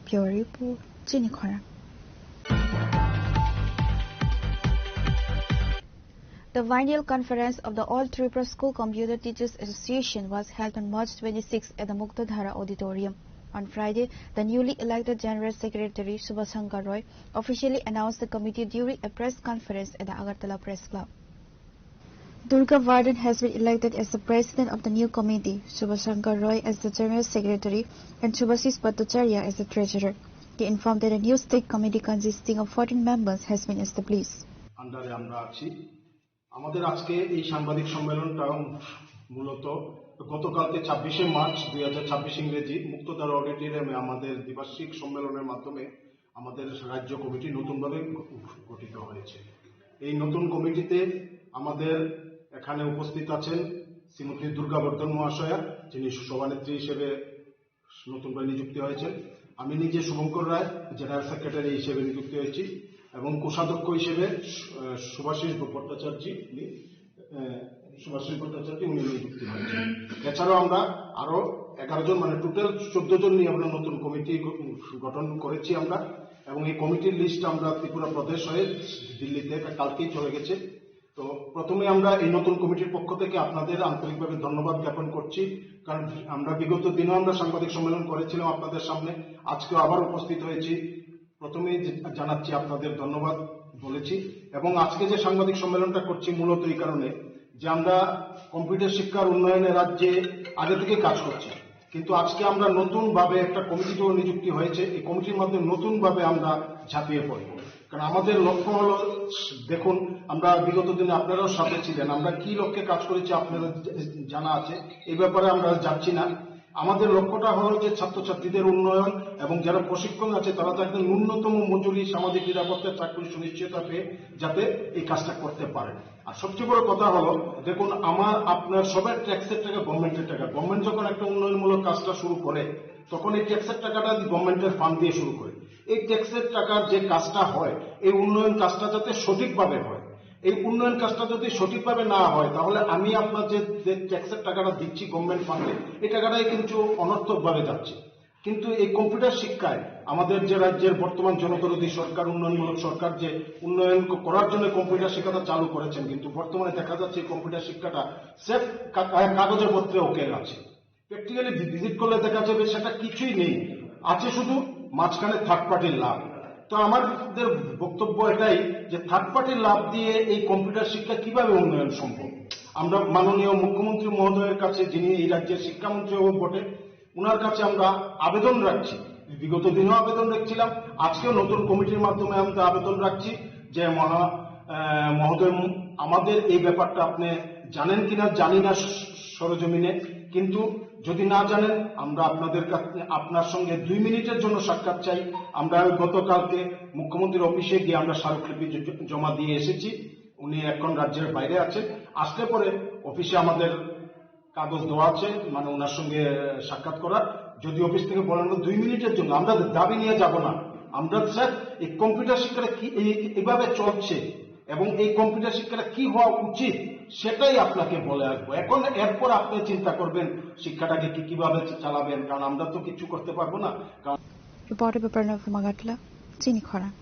Bureau Report, Chini Khorang. The biennial conference of the All Tripura School Computer Teachers Association was held on March twenty-sixth at the Muktadhara Auditorium. On Friday, the newly elected General Secretary Subhashankar Roy officially announced the committee during a press conference at the Agartala Press Club. Durga Vardhan has been elected as the president of the new committee, Subhashankar Roy as the general secretary, and Subhashish Bhattacharya as the treasurer. He informed that a new state committee consisting of fourteen members has been established. আন্ডারে আমরা আছি। আমাদের আজকে এই সাংবাদিক সম্মেলনটা মূলত গতকালকে ছাব্বিশে মার্চ দুই হাজার ছাব্বিশ ইংরেজি মুক্তধারা অডিটোরিয়ামে আমাদের দ্বিবার্ষিক সম্মেলনের মাধ্যমে আমাদের রাজ্য কমিটি নতুনভাবে গ-, গঠিত হয়েছে। এই নতুন কমিটিতে আমাদের এখানে উপস্থিত আছেন শ্রীমতী দুর্গাবর্ধন মহাশয়া, যিনি সভানেত্রী হিসেবে নতুনভাবে নিযুক্তি হয়েছেন। আমি নিজে শুভঙ্কর রায় জেনারেল সেক্রেটারি হিসেবে নিযুক্তি হয়েছি এবং কোষাধ্যক্ষ হিসেবে সু-, আহ, সুভাষিস ভট্টাচার্য, উনি, আহ, সুভাষিস ভট্টাচার্য উনি নিযুক্তি হয়েছেন। এছাড়াও আমরা আরো এগারো জন, মানে টোটাল চোদ্দ জন নিয়ে আমরা নতুন কমিটি গ-, গঠন করেছি আমরা, এবং এই কমিটির লিস্ট আমরা ত্রিপুরা প্রদেশ হয়ে দিল্লিতে কালকেই চলে গেছে। তো প্রথমে আমরা এই নতুন কমিটির পক্ষ থেকে আপনাদের আন্তরিকভাবে ধন্যবাদ জ্ঞাপন করছি, কারণ আমরা বিগত দিনেও আমরা সাংবাদিক সম্মেলন করেছিলাম আপনাদের সামনে, আজকেও আবার উপস্থিত হয়েছি। প্রথমেই যে-, জানাচ্ছি আপনাদের ধন্যবাদ। বলেছি। এবং আজকে যে সাংবাদিক সম্মেলনটা করছি মূলত এই কারণে যে আমরা কম্পিউটার শিক্ষার উন্নয়নে রাজ্যে আগে থেকে কাজ করছি, কিন্তু আজকে আমরা নতুন ভাবে একটা কমিটি যখন নিযুক্তি হয়েছে, এই কমিটির মাধ্যমে নতুন ভাবে আমরা ঝাঁপিয়ে পড়ব। কারণ আমাদের লক্ষ্য হলো, দেখুন, আমরা বিগত দিনে আপনারাও সাথে ছিলেন, আমরা কি লক্ষ্যে কাজ করেছি আপনাদের জানা আছে, এই ব্যাপারে আমরা যাচ্ছি না। আমাদের লক্ষ্যটা হলো যে ছাত্রছাত্রীদের উন্নয়ন এবং যারা প্রশিক্ষণ আছে তারা যাতে ন্যূনতম মজুরি, সামাজিক নিরাপত্তা, চাকরি সুনিশ্চয়তা পেয়ে যাতে এই কাজটা করতে পারেন। আর সবচেয়ে বড় কথা হলো, দেখুন, আমার আপনার সবার ট্যাক্সের টাকা গভর্নমেন্টের টাকা। গভর্নমেন্ট যখন একটা উন্নয়নমূলক কাজটা শুরু করে, তখন এই ট্যাক্সের টাকাটা গভর্নমেন্টের ফান্ড দিয়ে শুরু করে। এই ট্যাক্সের টাকার যে কাজটা হয়, এই উন্নয়ন কাজটা যাতে সঠিকভাবে হয়, এই উন্নয়ন কাজটা যদি সঠিকভাবে না হয়, তাহলে আমি আপনার যে, যে ট্যাক্সের টাকাটা দিচ্ছি গভর্নমেন্ট ফান্ডে, এই টাকাটাই কিন্তু অনর্থকভাবে যাচ্ছে। কিন্তু এই কম্পিউটার শিক্ষায় আমাদের যে রাজ্যের বর্তমান জনদরদী সরকার, উন্নয়নমূলক সরকার যে উন্নয়ন ক-, করার জন্য কম্পিউটার শিক্ষাটা চালু করেছেন, কিন্তু বর্তমানে দেখা যাচ্ছে এই কম্পিউটার শিক্ষাটা সেফ কা-, কা-, কাগজে পত্রে ওকে আছে। প্র্যাকটিক্যালি ভিজিট করলে দেখা যাবে সেটা কিছুই নেই, আছে শুধু মাঝখানে থার্ড পার্টির লাভ। তো আমাদের বক্তব্য এটাই যে থার্ড পার্টির লাভ দিয়ে এই কম্পিউটার শিক্ষা কিভাবে উন্নয়ন সম্ভব। আমরা মাননীয় মুখ্যমন্ত্রী মহোদয়ের কাছে, যিনি এই রাজ্যের শিক্ষামন্ত্রীও বটে, ওনার কাছে আমরা আবেদন রাখছি, বিগত দিনেও আবেদন রাখছিলাম, আজকেও নতুন কমিটির মাধ্যমে আমরা আবেদন রাখছি যে মহা-, আহ, মহোদয়, আমাদের এই ব্যাপারটা আপনি জানেন কিনা জানি না স-, সরজমিনে, কিন্তু যদি না জানেন, আমরা আপনাদের কাছে, আপনার সঙ্গে দুই মিনিটের জন্য সাক্ষাৎ চাই। আমরা গতকালকে মুখ্যমন্ত্রীর অফিসে গিয়ে আমরা স্মারকলিপি জ-, জমা দিয়ে এসেছি। উনি এখন রাজ্যের বাইরে আছেন, আসলে পরে অফিসে আমাদের কাগজ দেওয়া আছে, মানে ওনার সঙ্গে সাক্ষাৎ করার। যদি অফিস থেকে বলেন দুই মিনিটের জন্য, আমরা দাবি নিয়ে যাব না। আমরা স্যার এই কম্পিউটার শিক্ষাটা কি এই, এইভাবে চলছে এবং এই কম্পিউটার শিক্ষাটা কি হওয়া উচিত সেটাই আপনাকে বলে আসবো। এখন এরপর আপনি চিন্তা করবেন শিক্ষাটাকে কি কিভাবে চালাবেন, কারণ আমরা তো কিছু করতে পারবো না। কারণ Reporter by Pranav Magatla, Chini Khorang.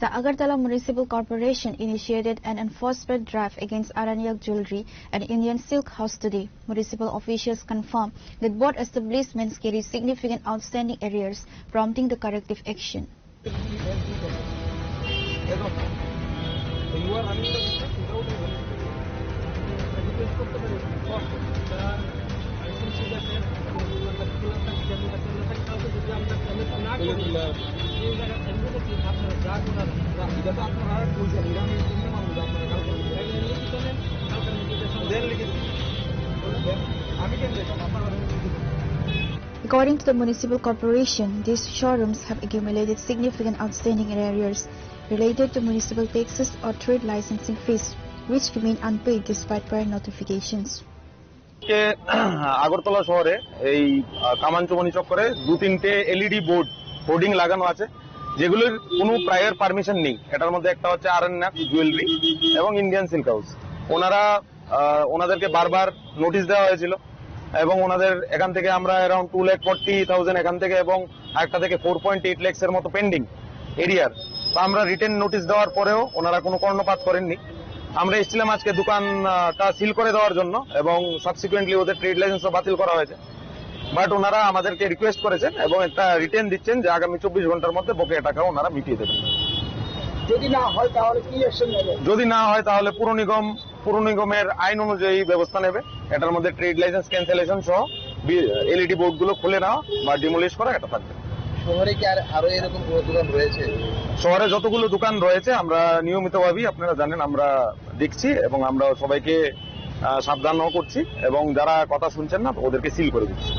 The Agartala Municipal Corporation initiated an enforcement drive against Aranyak Jewelry and Indian Silk House today. Municipal officials confirmed that both establishments carry significant outstanding arrears, prompting the corrective action. According to the municipal corporation, these showrooms have accumulated significant outstanding arrears related to municipal taxes or trade licensing fees, which remain unpaid despite prior notifications. আজকে আগরতলা শহরে এই, আহ, কামানচুমনি চক্করে দু তিনটে LED board, hoarding লাগানো আছে, যেগুলোর কোনো প্রায়র পারমিশন নেই। এটার মধ্যে একটা হচ্ছে আরণ্যাক জুয়েলারি এবং ইন্ডিয়ান সিল্ক হাউস। ওনারা, আহ, ওনাদেরকে বারবার নোটিশ দেওয়া হয়েছিল এবং ওনাদের এখান থেকে আমরা around two lakh forty thousand এখান থেকে এবং আরেকটা থেকে ফোর পয়েন্ট এইট ল্যাক্সের মতো পেন্ডিং এরিয়ার। তো আমরা রিটেন নোটিশ দেওয়ার পরেও ওনারা কোনো কর্ণপাত করেননি। আমরা এসেছিলাম আজকে দোকান, আহ, টা সিল করে দেওয়ার জন্য এবং সাবসিকুয়েন্টলি ওদের ট্রেড লাইসেন্সও বাতিল করা হয়েছে। বাট ওনারা আমাদেরকে রিকোয়েস্ট করেছেন এবং একটা রিটেন দিচ্ছেন যে আগামী চব্বিশ ঘন্টার মধ্যে বকেয়া টাকা ওনারা মিটিয়ে দেবেন। যদি না হয় তাহলে কি অ্যাকশন নেবে? যদি না হয় তাহলে পুর নিগম, পুর নিগমের আইন অনুযায়ী ব্যবস্থা নেবে। এটার মধ্যে ট্রেড লাইসেন্স ক্যান্সেলেশন সহ বি-, এলইডি বোর্ডগুলো খুলে নেওয়া বা ডিমোলিশ করা, এটা থাকবে। শহরে কি আর আরো এরকম কোনো দোকান রয়েছে? শহরে যতগুলো দোকান রয়েছে আমরা নিয়মিতভাবেই, আপনারা জানেন, আমরা দেখছি এবং আমরা সবাইকে, আহ, সাবধানও করছি এবং যারা কথা শুনছেন না ওদেরকে সিল করে দিচ্ছি।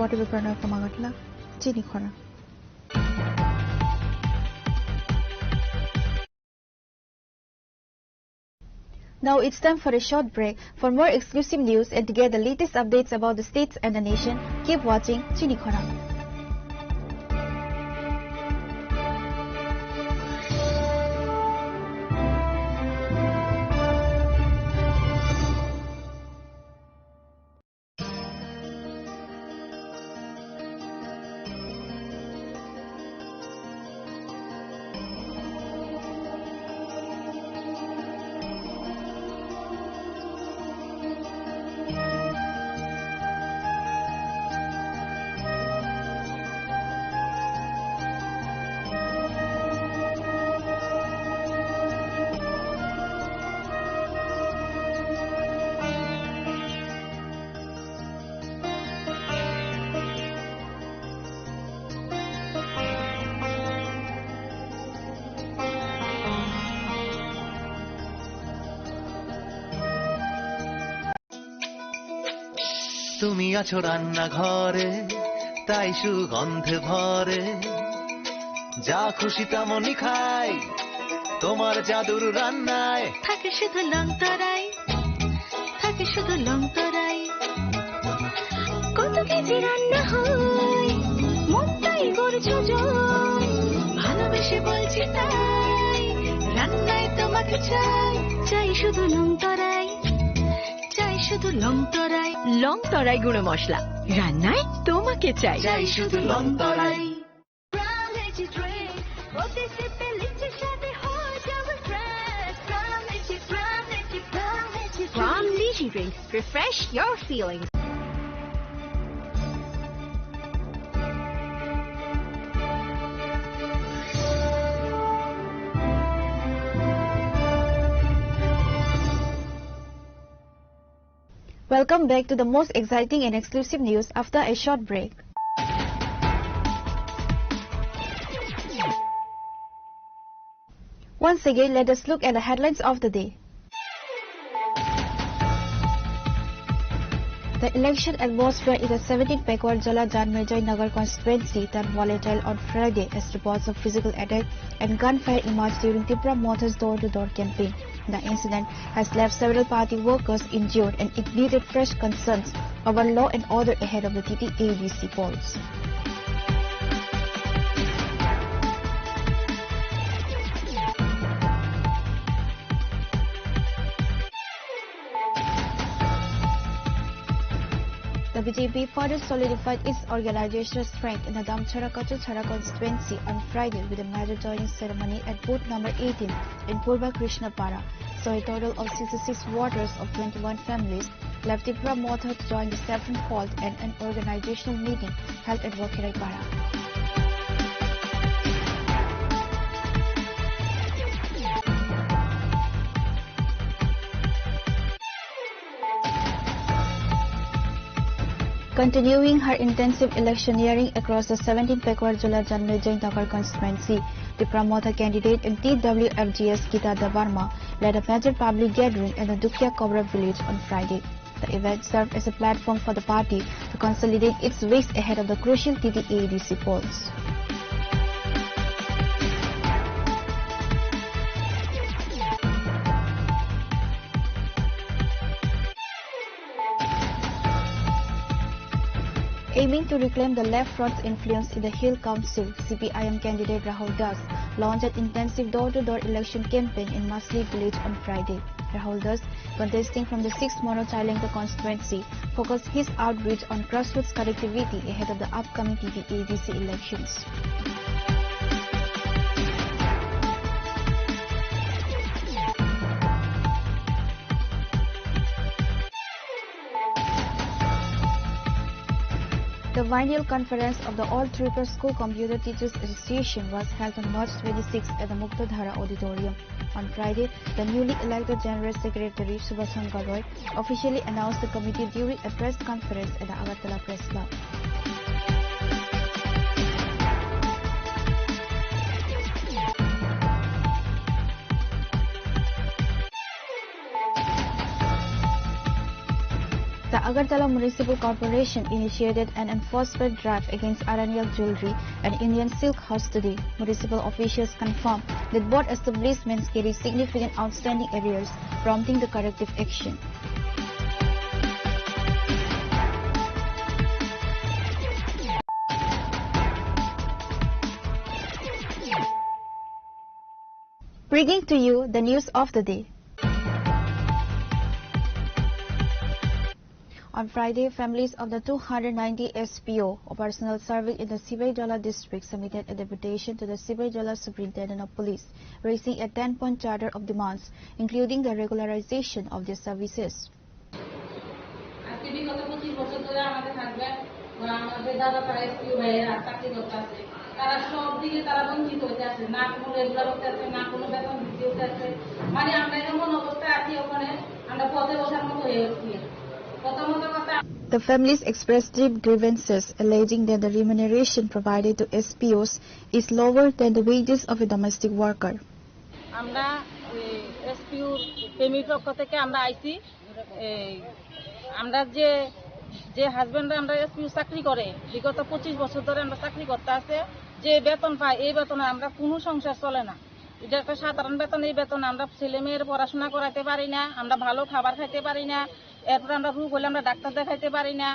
Reporter by Pranav Magatla, Chini Khorang. Now it's time for a short break. For more exclusive news and to get the latest updates about the states and the nation, keep watching Chini Khorang. তুমি আছো রান্নাঘরে, তাই সুগন্ধে ভরে। যা খুশি তেমনই খাই, তোমার জাদুর রান্নায়। থাকে শুধু লংতরাই, থাকে শুধু লংতরাই। কত কেজি রান্না হয়, মনটাই গড়ে যোজন। ভালোবেসে বলছি তাই, রান্নায় তোমাকে চাই, চাই শুধু লংতরাই। চাই শুধু লংতরাই। লংতরাই গুঁড়ো মশলা, রান্নায় তোমাকে চাই। চাই শুধু লংতরাই। Prime Energy Drink, প্রতি সিপে লিচ্ছে স্বাদে হয়ে যাবে fresh। Prime Energy, Prime Energy, Prime Energy Drink. Prime Energy Drink, refresh your feelings. Welcome back to the most exciting and exclusive news after a short break. Once again, let us look at the headlines of the day. The election atmosphere in the seventeenth Pekwar Jala Janmejai Nagar constituency turned volatile on Friday as reports of physical attack and gunfire emerged during Tipra Motha's door-to-door campaign. The incident has left several party workers injured and ignited fresh concerns over law and order ahead of the T T A D C polls. The B J P further solidified its organizational strength in the Damchara Kachulchara constituency on Friday with a major joining ceremony at booth number eighteen in Purba Krishna Para. So a total of sixty-six voters of twenty-one families left Tipra Motha to join the Saffron Fold and an organizational meeting held at Wakhirai Para. Continuing her intensive electioneering across the seventeen Pekwar Jala Janmejai Nagar constituency, Tipra Motha candidate and T W F G S Gita Debbarma led a major public gathering at the Dukia Kobra village on Friday. The event served as a platform for the party to consolidate its weight ahead of the crucial T T A D C polls. Aiming to reclaim the left front's influence in the Hill Council, C P I M candidate Rahul Das launched an intensive door-to-door election campaign in Masli village on Friday. Rahul Das, contesting from the sixth Mano Chailengta constituency, focused his outreach on grassroots connectivity ahead of the upcoming T T A D C elections. The biennial conference of the All Tripura School Computer Teachers Association was held on March twenty-sixth at the Muktadhara Auditorium. On Friday, the newly elected General Secretary Subhashankar Roy officially announced the committee during a press conference at the Agartala Press Club. The Agartala Municipal Corporation initiated an enforcement drive against Aranial Jewelry, an Indian silk house, today. Municipal officials confirmed that both establishments carry significant outstanding arrears, prompting the corrective action. Bringing to you the news of the day. On Friday, families of the two hundred ninety S P O personnel serving in the Sivaijala district submitted a deputation to the Sivaijala Superintendent of Police, raising a ten-point charter of demands, including the regularization of their services. আজকে বিগত পঁচিশ বছর ধরে আমাদের থাকবে, ওরা আমাদের দাদা তারা এসপিও ভাইয়েরা চাকরিরত আছে, তারা সব দিকে তারা বঞ্চিত হইতে আছে, না কোনো রেগুলার হইতে আছে, না কোনো বেতন বৃদ্ধি হইতে আছে। মানে আমরা এমন অবস্থায় আছি, ওখানে আমরা পথে বসার মতো হয়ে গেছি। প্রথমত কথা, The families expressed deep grievances, alleging that the remuneration provided to S P Os is lower than the wages of a domestic worker. আমরা এসপিওর ফ্যামিলির পক্ষ থেকে আমরা আইছি। এই, আমরা যে যে হাজবেন্ডরা আমরা এসপিউ চাকরি করে, বিগত পঁচিশ বছর ধরে আমরা চাকরি করতে আছে, যে বেতন পাই, এই বেতনে আমরা কোনো সংসার চলে না। এটা একটা সাধারণ বেতন, এই বেতনে আমরা ছেলে মেয়ের পড়াশোনা করাতে পারি না, আমরা ভালো খাবার খাইতে পারি না, এরপরে আমরা রোগ হলে আমরা ডাক্তার দেখাইতে পারি না।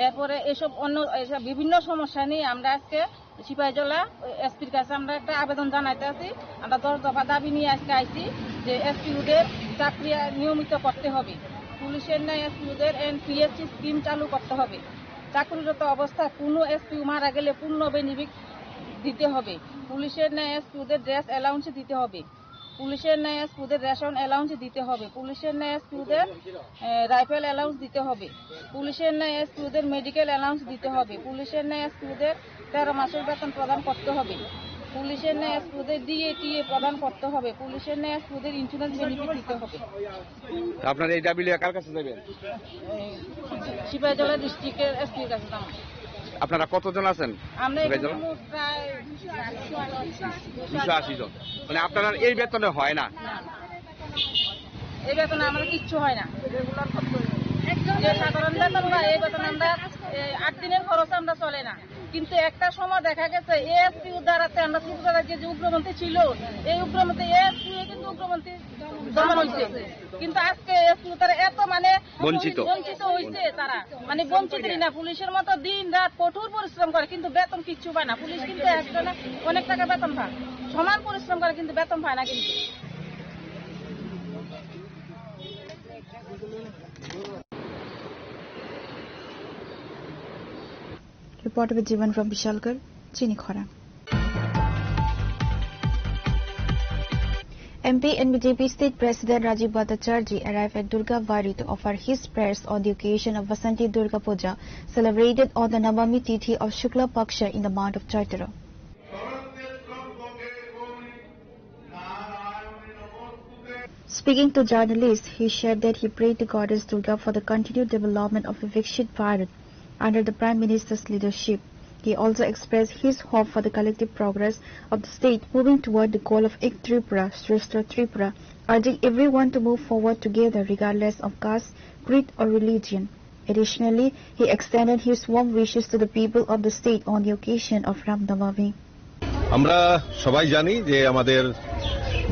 এরপরে এসব অন্য এসব বিভিন্ন সমস্যা নিয়ে আমরা আজকে সিপাহীজলা এসপির কাছে আমরা একটা আবেদন জানাইতে আছি। আমরা দশ দফা দাবি নিয়ে আজকে আইছি যে এসপিউদের চাকরি নিয়মিত করতে হবে, পুলিশের ন্যায় এসপিউদের এন পিএসসি স্কিম চালু করতে হবে। চাকরিরত অবস্থায় কোনো এসপিউ মারা গেলে পূর্ণ বেনিফিট দিতে হবে। পুলিশের ন্যায় এসপিউদের ড্রেস অ্যালাউন্স দিতে হবে। পুলিশের ন্যায় এসপিউদের রেশন অ্যালাউন্স দিতে হবে। পুলিশের ন্যায় এসপিউদের রাইফেল অ্যালাউন্স দিতে হবে। পুলিশের ন্যায় এসপিউদের মেডিকেল অ্যালাউন্স দিতে হবে। পুলিশের ন্যায় এসপিউদের তেরো মাসের বেতন প্রদান করতে হবে। পুলিশের ন্যায় এসপিউদের ডিএ টিএ প্রদান করতে হবে। পুলিশের ন্যায় এসপিউদের ইন্স্যুরেন্স বেনিফিট দিতে হবে। তা আপনারা এই দাবি লইয়া কার কাছে যাবেন? সিপাহীজলা ডিস্ট্রিক্টের এসপির কাছে যাবো। আপনারা কতজন আছেন? আমরা এখানে সিপাহীজলা? মোট প্রায় দুশো আশি জন। মানে আপনারা এই বেতনে হয় না? এই বেতনে আমাদের কিচ্ছু হয় না। যে সাধারণ বেতন বা এই বেতনে আমরা এই আট দিনের খরচ আমরা চলে না। কিন্তু একটা সময় দেখা গেছে এএসপিউ দ্বারাতে আমরা ত্রিপুরা রাজ্যে যে উগ্রপন্থী ছিল, এই উগ্রপন্থী এএসপিউ কিন্তু উগ্রপন্থী দমন হইছে। কিন্তু আজকে এএসপিউ তারা এত মানে বঞ্চিত। বঞ্চিত হইছে তারা, মানে বঞ্চিত না। পুলিশের মতো দিন রাত কঠোর পরিশ্রম করে, কিন্তু বেতন কিচ্ছু পায় না। পুলিশ কিন্তু একজনে অনেক টাকা বেতন পায়, সমান পরিশ্রম করে, কিন্তু বেতন পায় না। কিন্তু Report with Jivan from Bishalgarh, Chini Khorang. M P and B J P State President Rajiv Bhattacharjee arrived at Durga Bari to offer his prayers on the occasion of Vasanti Durga Puja, celebrated on the Navami Tithi of Shukla Paksha in the month of Chaitra. Speaking to journalists, he shared that he prayed to Goddess Durga for the continued development of a Viksit Bharat under the Prime Minister's leadership. He also expressed his hope for the collective progress of the state moving toward the goal of Ek Tripura, Shreshtha Tripura, urging everyone to move forward together regardless of caste, creed or religion. Additionally, he extended his warm wishes to the people of the state on the occasion of Ram Navami. আমরা সবাই জানি যে আমাদের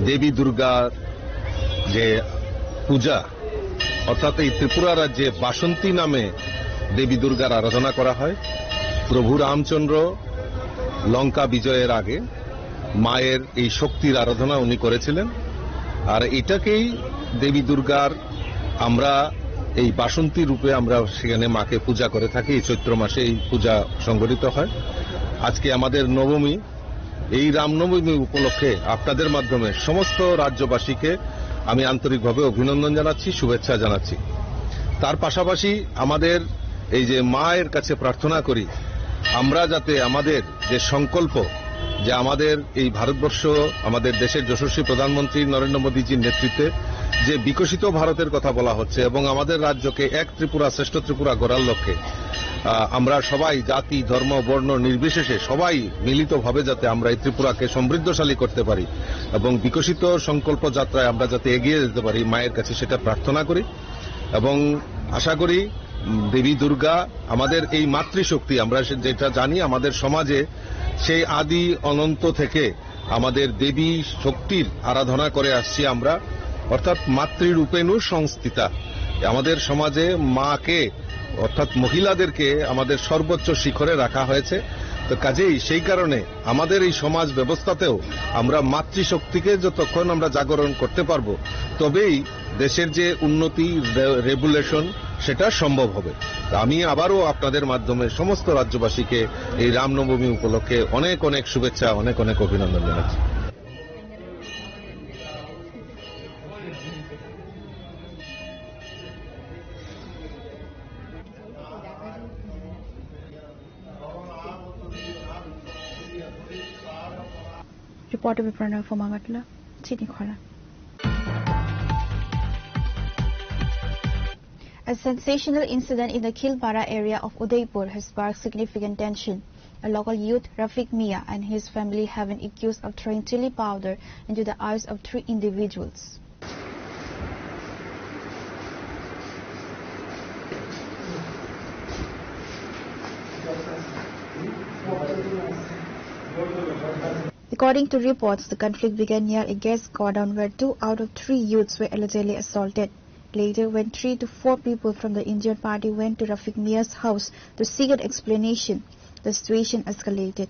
দেবী দুর্গার যে পূজা, অর্থাৎ এই ত্রিপুরা রাজ্যে বাসন্তী নামে দেবী দুর্গার আরাধনা করা হয়। প্রভু রামচন্দ্র লঙ্কা বিজয়ের আগে মায়ের এই শক্তির আরাধনা উনি করেছিলেন। আর এটাকেই দেবী দুর্গার আমরা এই বাসন্তী রূপে আমরা সেখানে মাকে পূজা করে থাকি। এই চৈত্র মাসে এই পূজা সংঘটিত হয়। আজকে আমাদের নবমী, এই রামনবমী উপলক্ষে আপনাদের মাধ্যমে সমস্ত রাজ্যবাসীকে আমি আন্তরিকভাবে অভিনন্দন জানাচ্ছি, শুভেচ্ছা জানাচ্ছি। তার পাশাপাশি আমাদের এই যে মায়ের কাছে প্রার্থনা করি, আমরা যাতে আমাদের যে সংকল্প, যে আমাদের এই ভারতবর্ষ, আমাদের দেশের যশস্বী প্রধানমন্ত্রী নরেন্দ্র মোদীজির নেতৃত্বে যে বিকশিত ভারতের কথা বলা হচ্ছে এবং আমাদের রাজ্যকে এক ত্রিপুরা, শ্রেষ্ঠ ত্রিপুরা গড়ার লক্ষ্যে, আহ, আমরা সবাই জাতি, ধর্ম, বর্ণ নির্বিশেষে সবাই মিলিতভাবে যাতে আমরা এই ত্রিপুরাকে সমৃদ্ধশালী করতে পারি এবং বিকশিত সংকল্প যাত্রায় আমরা যাতে এগিয়ে যেতে পারি, মায়ের কাছে সেটা প্রার্থনা করি। এবং আশা করি, উম, দেবী দুর্গা আমাদের এই মাতৃশক্তি, আমরা সে-, যেটা জানি আমাদের সমাজে সেই আদি অনন্ত থেকে আমাদের দেবী শক্তির আরাধনা করে আসছি আমরা, অর্থাৎ মাতৃরূপেণু সংস্থিতা। আমাদের সমাজে মাকে, অর্থাৎ মহিলাদেরকে আমাদের সর্বোচ্চ শিখরে রাখা হয়েছে। তো কাজেই সেই কারণে আমাদের এই সমাজ ব্যবস্থাতেও আমরা মাতৃশক্তিকে যতক্ষণ আমরা জাগরণ করতে পারবো, তবেই দেশের যে উন্নতি, রে-, রেভুলেশন, সেটা সম্ভব হবে। তো আমি আবারও আপনাদের মাধ্যমে সমস্ত রাজ্যবাসীকে এই রামনবমী উপলক্ষে অনেক অনেক শুভেচ্ছা, অনেক অনেক অভিনন্দন জানাচ্ছি। Reporter Viprana from Agartala, Chini Khorang. A sensational incident in the Khilpara area of Udaipur has sparked significant tension. A local youth, Rafiq Mia, and his family have been accused of throwing chili powder into the eyes of three individuals. According to reports, the conflict began near a gas godown where two out of three youths were allegedly assaulted. Later, when three to four people from the injured party went to Rafiq Mia's house to seek an explanation, the situation escalated.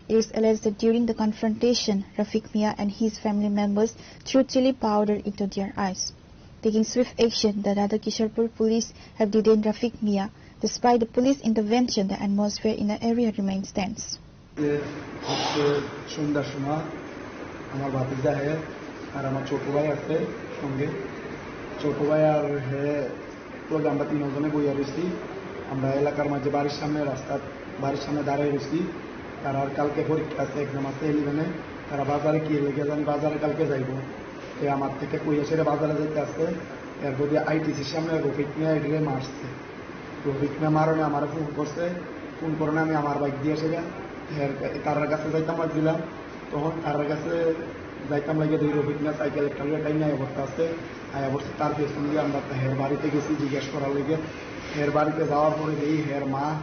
It is alleged that during the confrontation, Rafiq Mia and his family members threw chili powder into their eyes. Taking swift action, the Dadakisharpur police have detained Rafiq Mia. Despite the police intervention, the atmosphere in the area remains tense. যে হচ্ছে সন্ধ্যার সময় আমার ভাতিজা হে আর আমার ছোট ভাই আছে সঙ্গে। ছোট ভাই আর হে লগে আমরা তিনজনে বইয়া রয়েছি। আমরা এলাকার মাঝে বাড়ির সামনে রাস্তার বাড়ির সামনে দাঁড়াই রয়েছি। তারা আর কালকে পরীক্ষা আছে, এক্সাম আছে ইলেভেনে। তারা বাজারে কি লেগে জানি বাজারে কালকে যাইব। তো আমার থেকে কইয়া সেটা বাজারে যাইতে আসতে এর মধ্যে আইটিসির সামনে রফিক মিয়া এটারে মারছে। রফিক মিয়া মারণে আমার ফোন করছে, ফোন করার আমি আমার বাইক দিয়ে সেটা তার কাছে যাইতাম লাগছিলাম। তখন তার কাছে যাইতাম লাগে দুই রফিক মিয়া সাইকেল একটা লইয়া টাইম আয়া পড়তে আসতে আয়া পড়ছে। তার পেছন দিয়ে আমরা একটা হের বাড়িতে গেছি জিজ্ঞেস করার লেগে। হের বাড়িতে যাওয়ার পরে দেখি হের মা,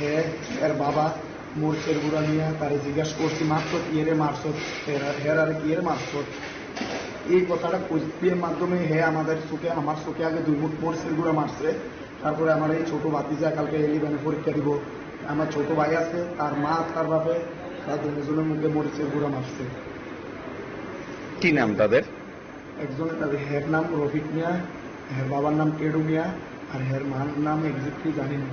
হে, এর বাবা মরিচের গুঁড়া নিয়ে তারে জিজ্ঞেস করছি, "মারছত কি এরে মারছত? হের, হের আরে কি এরে মারছত?" এই কথাটা কইতে মাধ্যমে হে আমাদের চোখে, আমার চোখে আগে দুই মুঠ মরিচের গুঁড়া মারছে। তারপরে আমার এই ছোট ভাতিজা কালকে ইলেভেনে পরীক্ষা দিব। আমার ছোট ভাই আছে, তার মা, তার বাপে, তার দুজনের মুখে মরিচের গুঁড়া মারছে। কি নাম তাদের? একজনের তাদের হের নাম রফিক মিয়া, হের বাবার নাম টেডু মিয়া, আর হের মার নাম এক্স্যাক্টলি জানি না।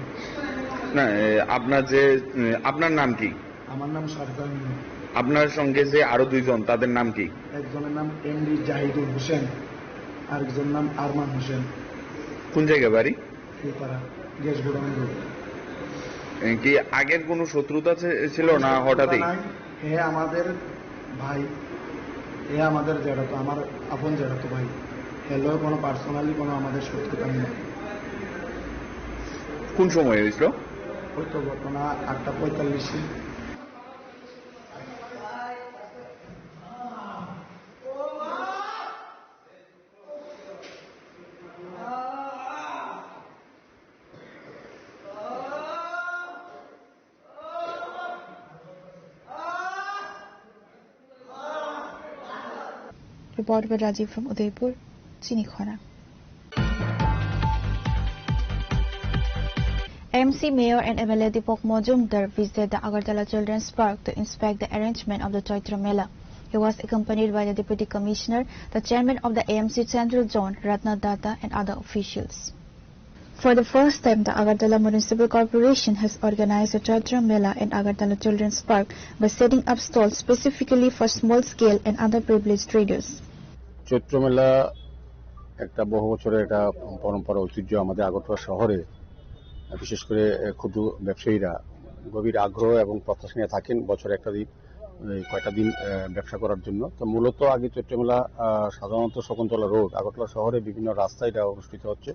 না, এ, আপনার যে, এ, আপনার নাম কি? আমার নাম শাহজাহান মিয়া। আপনার সঙ্গে যে আরো দুইজন, তাদের নাম কি? একজনের নাম এমডি জাহিদুল হোসেন, আরেকজন নাম আরমান হোসেন। কোন জায়গা বাড়ি? ফুলপাড়া, গ্যাস গোডাউন রোড। এ, কি আগের কোনো শত্রুতা ছে-, ছিল না হঠাৎই? নাই, হে আমাদের ভাই, হে আমাদের জেঠাতো, আমার আপন জেঠাতো ভাই। হে লগে কোনো পার্সোনালি কোনো আমাদের শত্রুতা নেই। কোন সময় হয়েছিল? ওই তো ঘটনা আটটা পঁয়তাল্লিশে। Report by Rajiv from Udaipur, Chinikhona. M C Mayor and M L A Deepak Majumdar visited the Agartala Children's Park to inspect the arrangement of the Chaitra Mela. He was accompanied by the Deputy Commissioner, the Chairman of the A M C Central Zone, Ratna Datta, and other officials. For the first time, the Agartala Municipal Corporation has organized a Chaitra Mela in Agartala Children's Park by setting up stalls specifically for small-scale and underprivileged traders. চৈত্র মেলা একটা বহু বছরের একটা পরম্পরা, ঐতিহ্য আমাদের আগরতলা শহরে। বিশেষ করে, এ, ক্ষুদ্র ব্যবসায়ীরা গভীর আগ্রহ এবং প্রত্যাশা নিয়ে থাকেন বছরে একটা দিন, এই কয়টা দিন, এ, ব্যবসা করার জন্য। তো মূলত আগে চৈত্র মেলা, আহ, সাধারণত শকুন্তলা রোড, আগরতলা শহরে বিভিন্ন রাস্তায় এটা অনুষ্ঠিত হচ্ছে।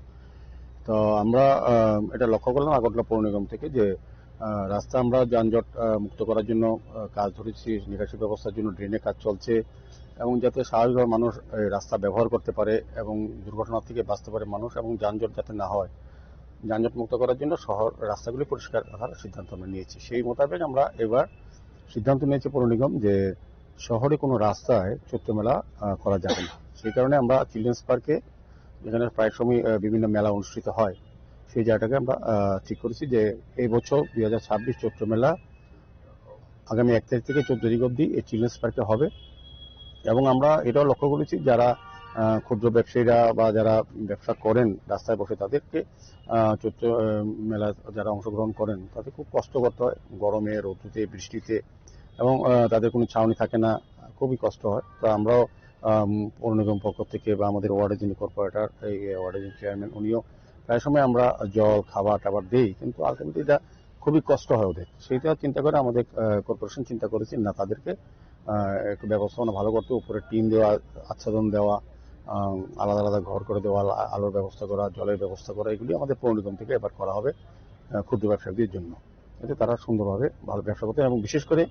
তো আমরা, আহ, এটা লক্ষ্য করলাম আগরতলা পৌর নিগম থেকে যে, আহ, রাস্তা আমরা যানজট, আহ, মুক্ত করার জন্য, আহ, কাজ ধরেছি, নিকাশি ব্যবস্থার জন্য ড্রেনের কাজ চলছে এবং যাতে স্বাভাবিকভাবে মানুষ এই রাস্তা ব্যবহার করতে পারে এবং দুর্ঘটনা থেকে বাঁচতে পারে মানুষ এবং যানজট যাতে না হয়, যানজট মুক্ত করার জন্য শহর রাস্তাগুলি পরিষ্কার রাখার সিদ্ধান্ত আমরা নিয়েছি। সেই মোতাবেক আমরা এবার সিদ্ধান্ত নিয়েছে পৌর নিগম যে শহরে কোনো রাস্তায় চৈত্র মেলা, আহ, করা যাবে না। সেই কারণে আমরা চিলড্রেন্স পার্কে, যেখানে প্রায় সময়, আহ, বিভিন্ন মেলা অনুষ্ঠিত হয়, সেই জায়গাটাকে আমরা, আহ, ঠিক করেছি যে এই বছর দুই হাজার ছাব্বিশ চৈত্র মেলা আগামী এক তারিখ থেকে চোদ্দ তারিখ অবধি এই চিলড্রেন্স পার্কে হবে। এবং আমরা এটাও লক্ষ্য করেছি, যারা, আহ, ক্ষুদ্র ব্যবসায়ীরা বা যারা ব্যবসা করেন রাস্তায় বসে, তাদেরকে, আহ, চৈত্র, আহ, মেলায় যারা অংশগ্রহণ করেন, তাদের খুব কষ্ট করতে হয় গরমে, রোদ্দুরে, বৃষ্টিতে, এবং, আহ, তাদের কোনো ছাউনি থাকে না, খুবই কষ্ট হয়। তো আমরাও, আম, পৌর নিগম পক্ষ থেকে বা আমাদের ওয়ার্ডের যিনি কর্পোরেটর, এই ওয়ার্ডের যিনি চেয়ারম্যান, উনিও প্রায় সময় আমরা জল, খাবার টাবার দেই, কিন্তু আলটিমেটলি এটা খুবই কষ্ট হয় ওদের। সেইটা চিন্তা করে আমাদের, আহ, কর্পোরেশন চিন্তা করেছে না তাদেরকে, আহ, একটু ব্যবস্থাপনা ভালো করতে, উপরে টিন দেওয়া, আচ্ছাদন দেওয়া, আহ, আলাদা আলাদা ঘর করে দেওয়া, আ-, আলোর ব্যবস্থা করা, জলের ব্যবস্থা করা, এগুলি আমাদের পৌর নিগম থেকে এবার করা হবে, আহ, ক্ষুদ্র ব্যবসায়ীদের জন্য, যাতে তারা সুন্দরভাবে ভালো ব্যবসা করতে এবং বিশেষ করে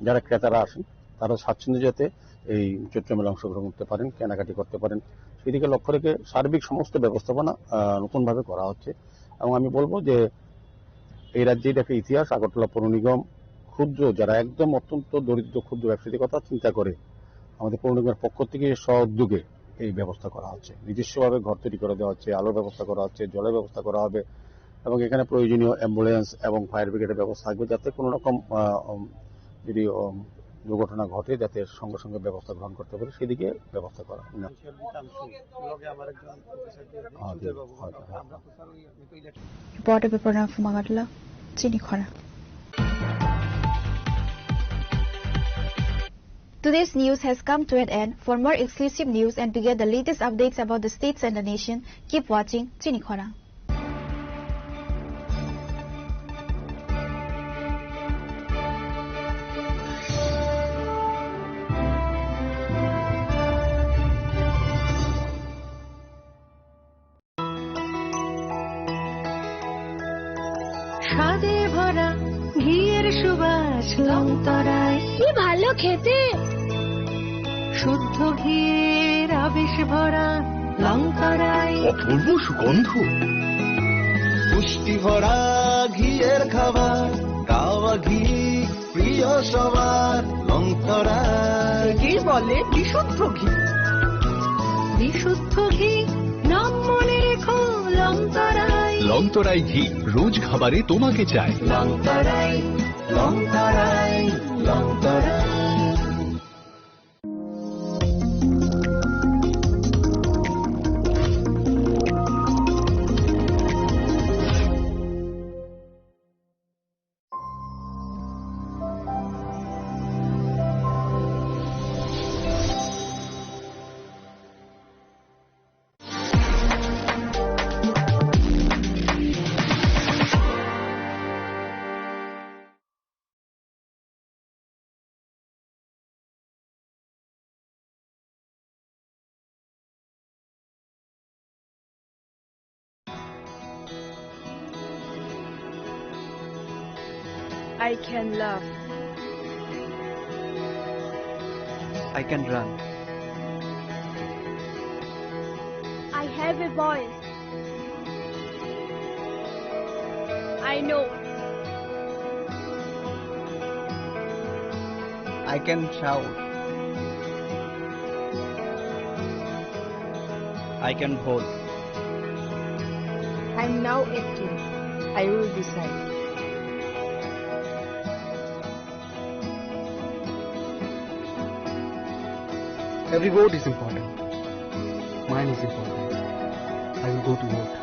যারা ক্রেতারা আসেন, তারা স্বাচ্ছন্দ্যে যাতে এই চৈত্র মেলা অংশগ্রহণ করতে পারেন, কেনাকাটি করতে পারেন, সেদিকে লক্ষ্য রেখে সার্বিক সমস্ত ব্যবস্থাপনা, আহ, নতুনভাবে করা হচ্ছে। এবং আমি বলবো যে এই রাজ্যে এটা একটা ইতিহাস, আগরতলা পৌর নিগম ক্ষুদ্র, যারা একদম অত্যন্ত দরিদ্র ক্ষুদ্র ব্যবসায়ীদের কথা চিন্তা করে আমাদের পৌর নিগমের পক্ষ থেকে স্ব উদ্যোগে এই ব্যবস্থা করা হচ্ছে। নিজস্বভাবে ঘর তৈরি করে দেওয়া হচ্ছে, আলোর ব্যবস্থা করা হচ্ছে, জলের ব্যবস্থা করা হবে এবং এখানে প্রয়োজনীয় অ্যাম্বুলেন্স এবং ফায়ার ব্রিগেডের ব্যবস্থা থাকবে, যাতে কোনো রকম, আহ, উম, যদি, উম, দুর্ঘটনা ঘটে, যাতে সঙ্গে সঙ্গে ব্যবস্থা গ্রহণ করতে পারে, সেদিকে ব্যবস্থা করা। না। হ্যাঁ, জি, হ্যাঁ, হ্যাঁ। Reporter Biparna Fumagatla, Chini Khorang. Today's news has come to an end. For more exclusive news and to get the latest updates about the states and the nation, keep watching Chini Khorang. স্বাদে ভরা ঘিয়ের সুবাস লংতরাই। কি ভালো খেতে! শুদ্ধ ঘিয়ের আবেশ ভরা লংতরাই। অপূর্ব সুগন্ধ। পুষ্টি ভরা ঘিয়ের খাবার, গাওয়া ঘি প্রিয় সবার লংতরাই। একেই বলে বিশুদ্ধ ঘি। বিশুদ্ধ ঘি, নাম মনে রেখো লংতরাই। লংতরাই ঘি, রোজ খাবারে তোমাকে চাই। লংতরাই, লংতরাই, লংতরাই। I can laugh. I can run. I have a voice. I know. I can shout. I can hold. I'm now eighteen. I will decide. Every vote is important. Mine is important. I will go to vote.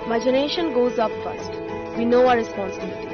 My generation goes up first. We know our responsibility.